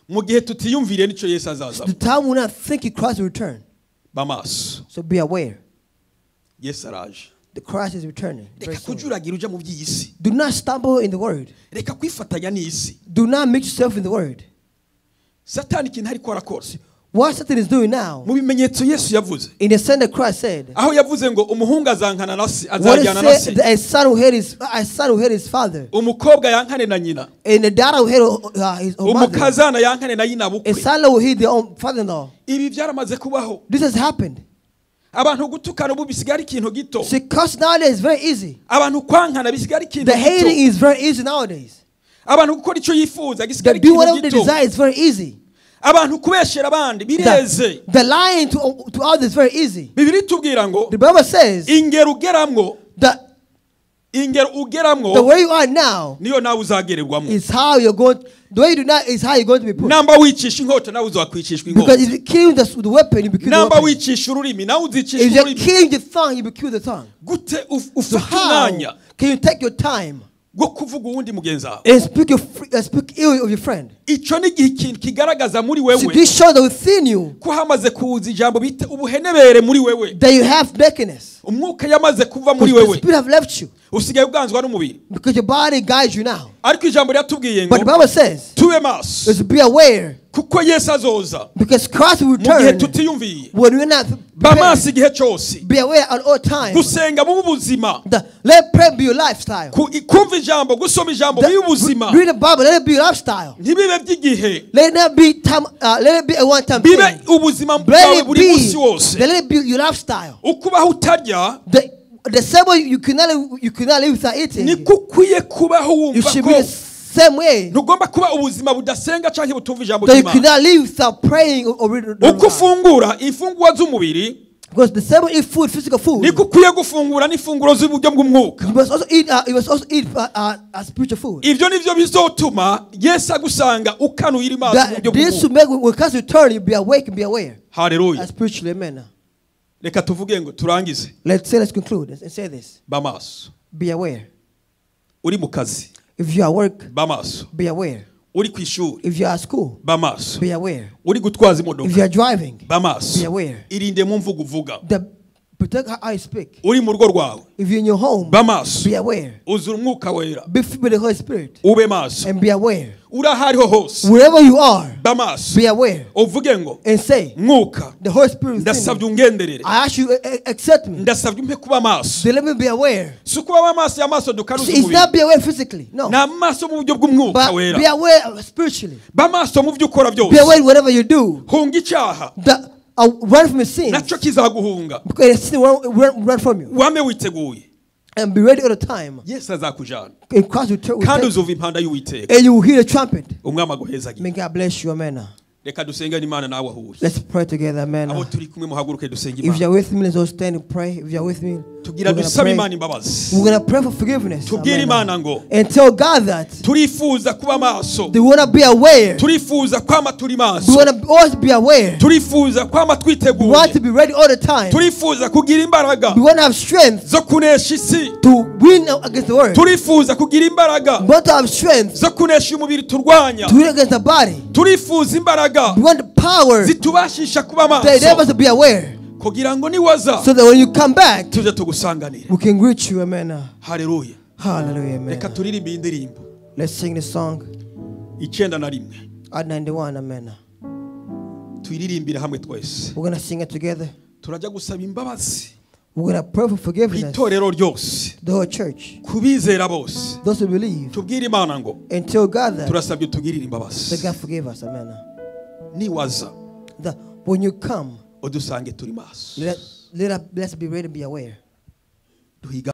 Speaker 1: Mu gihe tutiyumviriye nico Yesu azaza.
Speaker 2: The time we not think Christ will return.
Speaker 1: Bamaso.
Speaker 2: So be aware.
Speaker 1: Yesu araje.
Speaker 2: The Christ is returning.
Speaker 1: Reka kujuragira uja mu by'isi.
Speaker 2: Do not stumble in the word.
Speaker 1: Reka kwifatanya n'isi.
Speaker 2: Do not mix yourself in the word.
Speaker 1: Satani ikintu ariko arakora.
Speaker 2: What Satan is doing now,
Speaker 1: Mu bimenyetso Yesu yavuze.
Speaker 2: in the sense that Christ said,
Speaker 1: Aho yavuze ngo umuhungu azankana na se,
Speaker 2: what
Speaker 1: azajyana na
Speaker 2: it
Speaker 1: se.
Speaker 2: said, a son who hate his, a son who hate his father,
Speaker 1: Umukobwa yankane na nyina.
Speaker 2: and the daughter who hate his own mother,
Speaker 1: Umukazana yankane na nyina bukwe.
Speaker 2: a son who hate their own father-in-law.
Speaker 1: Ibi byaramaze kubaho.
Speaker 2: This has happened.
Speaker 1: Abantu gutukana ubu bisigara ikintu gito.
Speaker 2: See, curse nowadays is very easy.
Speaker 1: Abantu kwankana bisigara ikintu
Speaker 2: The hating
Speaker 1: gito.
Speaker 2: is very easy nowadays.
Speaker 1: Abantu gukora icyo yifuza gisigara
Speaker 2: The do
Speaker 1: ikintu
Speaker 2: whatever they
Speaker 1: gito.
Speaker 2: desire is very easy.
Speaker 1: Abantu kubeshera abandi bireze.
Speaker 2: The lying to others is very easy.
Speaker 1: Bibiliya itubwira ngo
Speaker 2: The Bible says
Speaker 1: ingero ugeramwo,
Speaker 2: that
Speaker 1: ingero ugeramwo,
Speaker 2: the way you are now
Speaker 1: niyo nawe uzagererwamwo.
Speaker 2: is how you're going. The way you do now is how you're going to be put.
Speaker 1: Namba wicisha inkota nawe uzakwicishwa inkota.
Speaker 2: Because if you kill the weapon, you be killed.
Speaker 1: Namba wicisha ururimi nawe uzicishwa
Speaker 2: If you
Speaker 1: ururimi.
Speaker 2: kill the tongue, you be killed the tongue.
Speaker 1: Gute
Speaker 2: So
Speaker 1: ufata
Speaker 2: how
Speaker 1: umwanya
Speaker 2: can you take your time
Speaker 1: bwo kuvuga uwundi mugenzi wawe?
Speaker 2: and speak ill of your friend?
Speaker 1: Ico ni igihe ikintu kigaragaza muri wewe.
Speaker 2: So this shows that within you
Speaker 1: ko hamaze kuza ijambo bita ubuhenebere muri wewe.
Speaker 2: that you have nakedness.
Speaker 1: Umwuka yamaze kuva muri
Speaker 2: Because the
Speaker 1: wewe.
Speaker 2: spirit have left you.
Speaker 1: Usigaye uganzwa n'umubiri.
Speaker 2: Because your body guides you now.
Speaker 1: Ariko ijambo ryatubwiye ngo
Speaker 2: But the Bible says,
Speaker 1: tube maso.
Speaker 2: is be aware.
Speaker 1: Kuko Yesu azoza.
Speaker 2: Because Christ will
Speaker 1: Mu gihe
Speaker 2: return
Speaker 1: tutiyumviye.
Speaker 2: when we're not
Speaker 1: Ba
Speaker 2: prepared.
Speaker 1: maso igihe cyose.
Speaker 2: Be aware at all times.
Speaker 1: Gusenga mu buzima.
Speaker 2: Let prayer be your lifestyle.
Speaker 1: Kumva ijambo, gusoma ijambo bibe ubuzima.
Speaker 2: Read the Bible, let it be your lifestyle.
Speaker 1: Ntibibe by'igihe.
Speaker 2: Let it not be time, let it be a one time
Speaker 1: Bibe
Speaker 2: thing.
Speaker 1: ubuzima
Speaker 2: Let
Speaker 1: bwawe
Speaker 2: it
Speaker 1: buri
Speaker 2: be,
Speaker 1: munsi wose.
Speaker 2: let it be your lifestyle.
Speaker 1: Ukubaho utarya,
Speaker 2: The same way you cannot live without eating.
Speaker 1: Niko ukwiye kubaho
Speaker 2: You
Speaker 1: wumva
Speaker 2: should
Speaker 1: ko
Speaker 2: be the same way.
Speaker 1: Ntugomba kuba ubuzima budasenga canke butumva ijambo
Speaker 2: That you
Speaker 1: ry'Imana.
Speaker 2: cannot live without praying or reading the
Speaker 1: Uko
Speaker 2: Bible.
Speaker 1: ufungura imfungwa z'umubiri,
Speaker 2: Because the same way you eat food, physical food,
Speaker 1: niko ukwiye gufungura n'ifunguro z'uburyo bw'umwuka.
Speaker 2: You must also eat. You must also eat spiritual food.
Speaker 1: Ivyo nivyo bizotuma Yesu agusanga ukanuye amaso mu
Speaker 2: That
Speaker 1: buryo
Speaker 2: this will
Speaker 1: bw'umwuka.
Speaker 2: make when Christ return, you be awake and be aware.
Speaker 1: Hallelujah.
Speaker 2: Spiritually, amen.
Speaker 1: Reka tuvuge ngo turangize.
Speaker 2: Let's say, let's conclude and say this.
Speaker 1: Ba maso.
Speaker 2: Be aware.
Speaker 1: Uri mu kazi.
Speaker 2: If you are at work,
Speaker 1: Ba maso.
Speaker 2: be aware.
Speaker 1: Uri ku ishuri.
Speaker 2: If you are at school,
Speaker 1: Ba maso.
Speaker 2: be aware.
Speaker 1: Uri gutwaza imodoka.
Speaker 2: If you are driving,
Speaker 1: Ba maso.
Speaker 2: be aware.
Speaker 1: Irinde mu mvugo uvuga.
Speaker 2: Protect how you speak.
Speaker 1: Uri mu rugo rwawe.
Speaker 2: If you're in your home,
Speaker 1: Ba maso.
Speaker 2: be aware.
Speaker 1: Uzura umwuka wera.
Speaker 2: Be filled with the Holy Spirit.
Speaker 1: Ube maso.
Speaker 2: And be aware.
Speaker 1: Uri ahariho hose.
Speaker 2: Wherever you are,
Speaker 1: Ba maso.
Speaker 2: be aware.
Speaker 1: Uvuge ngo,
Speaker 2: And say,
Speaker 1: Mwuka,
Speaker 2: the Holy Spirit is in
Speaker 1: ndasabye
Speaker 2: me.
Speaker 1: ungenderere.
Speaker 2: I ask you, accept me.
Speaker 1: Ndasabye umpe kuba maso.
Speaker 2: So let me be aware.
Speaker 1: Si ukuba amaso y'amaso dukaruza
Speaker 2: See, it's
Speaker 1: umubiri.
Speaker 2: not be aware physically. No.
Speaker 1: Ni amaso mu buryo bw'umwuka
Speaker 2: But
Speaker 1: wera.
Speaker 2: be aware spiritually.
Speaker 1: Ba maso mu byo ukora byose.
Speaker 2: Be aware whatever you do.
Speaker 1: Hunga icyaha.
Speaker 2: Run from your sins.
Speaker 1: Nacyo kizaguhunga.
Speaker 2: Because sin will run from you.
Speaker 1: Wame witeguye.
Speaker 2: And be ready all the time.
Speaker 1: Yesu azakujana.
Speaker 2: And Christ will
Speaker 1: Kandi
Speaker 2: take.
Speaker 1: uzumva impanda y'Uwiteka.
Speaker 2: And you will hear the trumpet.
Speaker 1: Umwami aguhezagire.
Speaker 2: May God bless you, amen.
Speaker 1: Reka dusenge n'Imana nawe aho uri.
Speaker 2: Let's pray together, amen.
Speaker 1: Abo turi kumwe muhaguruke dusenge
Speaker 2: If
Speaker 1: Imana.
Speaker 2: you are with me, let's all stand and pray. If you are with me,
Speaker 1: Tugira dusabe Imana imbabazi.
Speaker 2: We're going to pray for forgiveness.
Speaker 1: Tubwire Imana ngo
Speaker 2: And tell God that
Speaker 1: turifuza kuba maso.
Speaker 2: they want to be aware.
Speaker 1: Turifuza kwama turi maso.
Speaker 2: We want to always be aware.
Speaker 1: Turifuza kwama twiteguye.
Speaker 2: We want to be ready all the time.
Speaker 1: Turifuza kugira imbaraga.
Speaker 2: We want to have strength
Speaker 1: zo kunesha isi.
Speaker 2: to win against the world.
Speaker 1: Turifuza kugira imbaraga.
Speaker 2: We want to have strength
Speaker 1: zo kunesha umubiri turwanya.
Speaker 2: to win against the body.
Speaker 1: Turifuza imbaraga.
Speaker 2: We want the power
Speaker 1: zitubashisha kuba maso.
Speaker 2: that enable us to be aware.
Speaker 1: Kugira ngo niwaza
Speaker 2: so that when you come back,
Speaker 1: tuje tugusanganire.
Speaker 2: we can greet you, amen.
Speaker 1: Hallelujah.
Speaker 2: Hallelujah, amen.
Speaker 1: Reka turirimbe indirimbo.
Speaker 2: Let's sing the song.
Speaker 1: 91.
Speaker 2: At 91, amen.
Speaker 1: Tuyiririmbire hamwe twese.
Speaker 2: We're gonna sing it together.
Speaker 1: Turajya gusaba imbabazi.
Speaker 2: We're gonna pray for forgiveness.
Speaker 1: Itorero ryose.
Speaker 2: The whole church.
Speaker 1: Kubizera bose.
Speaker 2: Those who believe.
Speaker 1: Tubwire Imana ngo.
Speaker 2: Until God that.
Speaker 1: Turasabye tugirire imbabazi.
Speaker 2: That God forgive us, amen.
Speaker 1: Niwaza.
Speaker 2: That when you come,
Speaker 1: udusange turi maso.
Speaker 2: Let us be ready and be aware.
Speaker 1: Duhiga